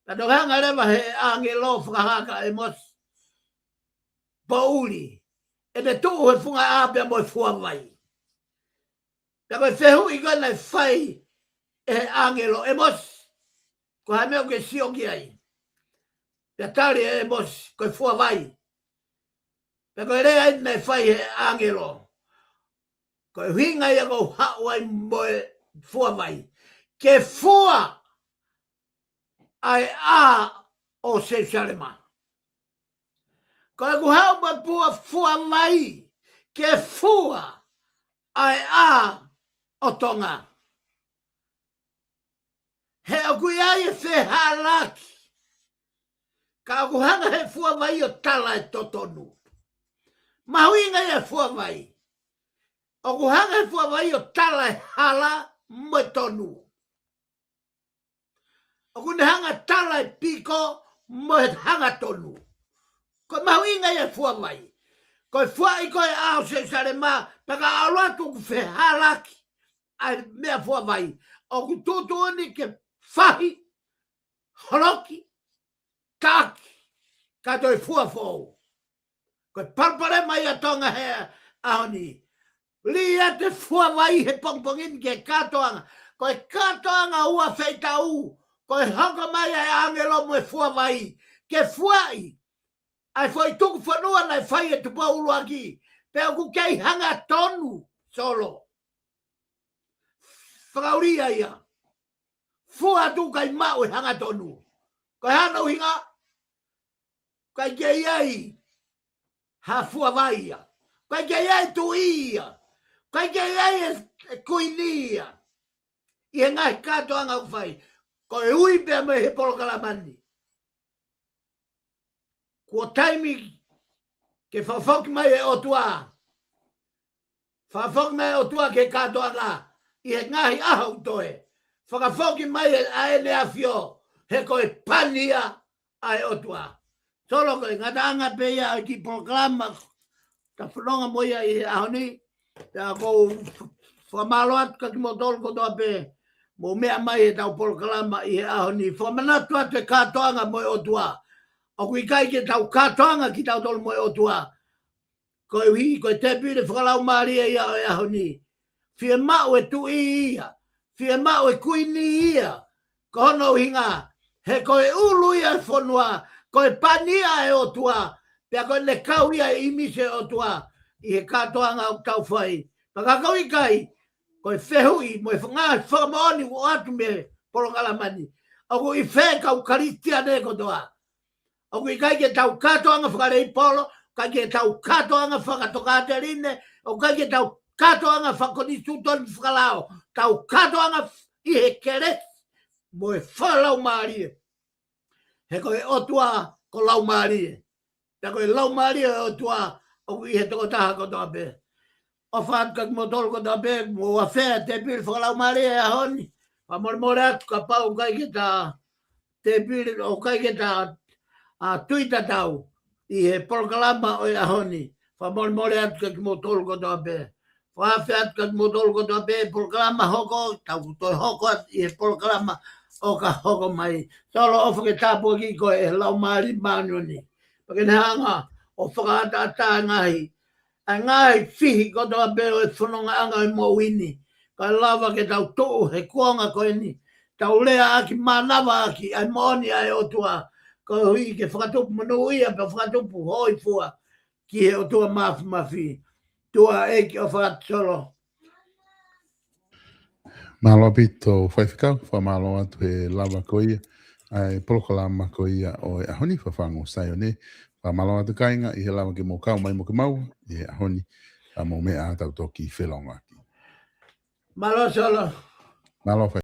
Ka toki hanga leva he ʻāngelo fakahā kia ʻĒmosi poʻuli, ʻene tuʻu he funga ʻā pea mo e fua vai. Pea ko e fehuʻi ko ē naʻe fai ʻe he ʻāngelo, ʻĒmosi, ko e hā e meʻa ʻoku ke sio ki ai? Pea tali ʻe ʻĒmosi, ko e fua vai. Pea ko e lea eni naʻe fai ʻe he ʻāngelo, ko e ʻuhinga ia ʻoku ou haʻu ai mo e fua vai, ke fua ʻa e ʻā ʻo Selusalema. Ko ʻeku haʻu mo e pua fua vai ke fua ʻa e ʻā ʻo Tonga. He ʻoku ʻi ai e fehālaaki. Ka ʻoku hanga he fua vai ʻo tala e totonu. Mahuʻinga ia e fua vai. ʻOku hanga he fua vai ʻo tala e hala mo e tonu. ʻOku ne hanga tala e piko mo e hangatonu. Ko e mahuʻinga ia e fua vai. Ko e fuaʻi ko ē ʻā ʻo Selusalema, pea ka ʻalu atu ʻoku fehālaaki ʻa e meʻa fua vai. ʻOku tuʻutuʻuni ke fahi, holoki, taki, ka toe fua foʻou. Ko e palopalema ia ʻa Tonga he ʻaho ni. Lī ʻa e fua vai he pongipongi ni ki he kātoanga. Ko e kātoanga ua feitaʻu, ko e hoko mai ʻa e ʻāngelo mo e fua vai ke fuaʻi ʻa e foʻi tuku fonua naʻe fai ʻe Tupou ʻUluaki. Pea ʻoku kei hangatonu, Solo. Fakaʻulia ia. Fua atu kae maʻu e hangatonu. Ko e hā hono ʻuhinga? ʻIkai ke ʻi ai ha fua vai ia. ʻIkai ke ʻi ai e tuʻi ia. ʻIkai ke ʻi ai e, e kuini ia. ʻI he ngaahi kātoanga ʻoku fai. Ko e ui pea mei he polokalama ni. Kuo taimi ke fakafoki mai e ʻOtua. Fakafoki mai e ʻOtua ki he kātoanga ʻi he ngaahi ʻaho ʻoku toe. Fakafoki mai ʻa ʻEne ʻAfio, he ko e pani ia ʻa e ʻOtua. Solo, ko e ngataʻanga pē ia ʻo e kiʻi polokalama ʻoku ta fononga mo ia ʻi he ʻaho ni. Pea ʻoku ou fakamālō atu kia kimoutolu kotoa pē mou meʻa mai he ʻetau polokalama ʻi he ʻaho ni. Fakamanatu atu e kātoanga mo e ʻOtua. ʻOku ʻikai ke tau kātoanga kitautolu mo e ʻOtua. Koeʻuhi, ko e tēpile fakalaumālie ia ʻo e ʻaho ni. Fiemaʻu e tuʻi ia. Fiemaʻu e kuini ia. Ko hono ʻuhinga, he ko e ʻulu ia e fonua, ko e pani ia e ʻOtua, pea ko ʻene kau ia e ʻīmisi e ʻOtua, ʻi he kātoanga ʻoku tau fai. Pea ka ʻoku ʻikai, ko e fehuʻi, mo e fanga, fakamoʻoni ʻoku ʻoatu mei he polokalama ni. ʻOku ʻi fē kau Kalisitiane kotoa. ʻOku ʻikai ke tau kātoanga fakaleipolo, ʻikai ke tau kātoanga fakatokāteline, ʻoku ʻikai ke tau kātoanga fakakonisitūtone fakalao, tau kātoanga ʻi he kelesi mo e fakalaumālie. He ko e ʻOtua ko Laumālie. Pea ko e Laumālie ʻo e ʻOtua ʻoku ʻi he tokotaha kotoa pē. ʻOfa atu kia kimoutolu kotoa pē, mou afea e tēpile fakalaumālie he ʻaho ni. Fakamolemole atu kapau ʻoku ʻikai ke ta tēpile, ʻoku ʻikai ke ta, ʻa, tui tatau ʻi he polokalama ʻo e ʻaho ni. Fakamolemole atu kia kimoutolu kotoa pē. Fakaafeʻi atu kia kimoutolu kotoa pē, polokalama hoko, tau toe hoko atu ʻi he polokalama ʻoka hoko mai. Solo, ʻofa ke tāpuakiʻi koe ʻe he Laumālie Māʻoniʻoni. Pea ke ne hanga ʻo fakaʻataʻatā e ngaahi, ʻa e ngaahi fihi kotoa pē ʻo e fonongaʻanga ʻo e moʻui ni. Kae lava ke tau tuʻu he kuonga ko eni. Tau leaʻaki, mānavaʻaki ʻa e moʻoni ʻa e ʻOtua. koeʻuhi ke fakatupu monūʻia pea fakatupu hōifua ki he ʻOtua Mafimafi. Tuʻa ʻEiki ʻofa atu Solo. Mālō ʻaupito Faifekau, fakamālō atu he lava ko ia ʻa e polokalama ko ia ʻo e ʻaho ni, Fafangu Saione. Fakamālō atu kāinga ʻi he lava ke mou kau mai mo ke maua ʻi he ʻaho ni, ka mou meʻa ā tau toki felōngoaki. Mālō Solo. Mālō Faifekau.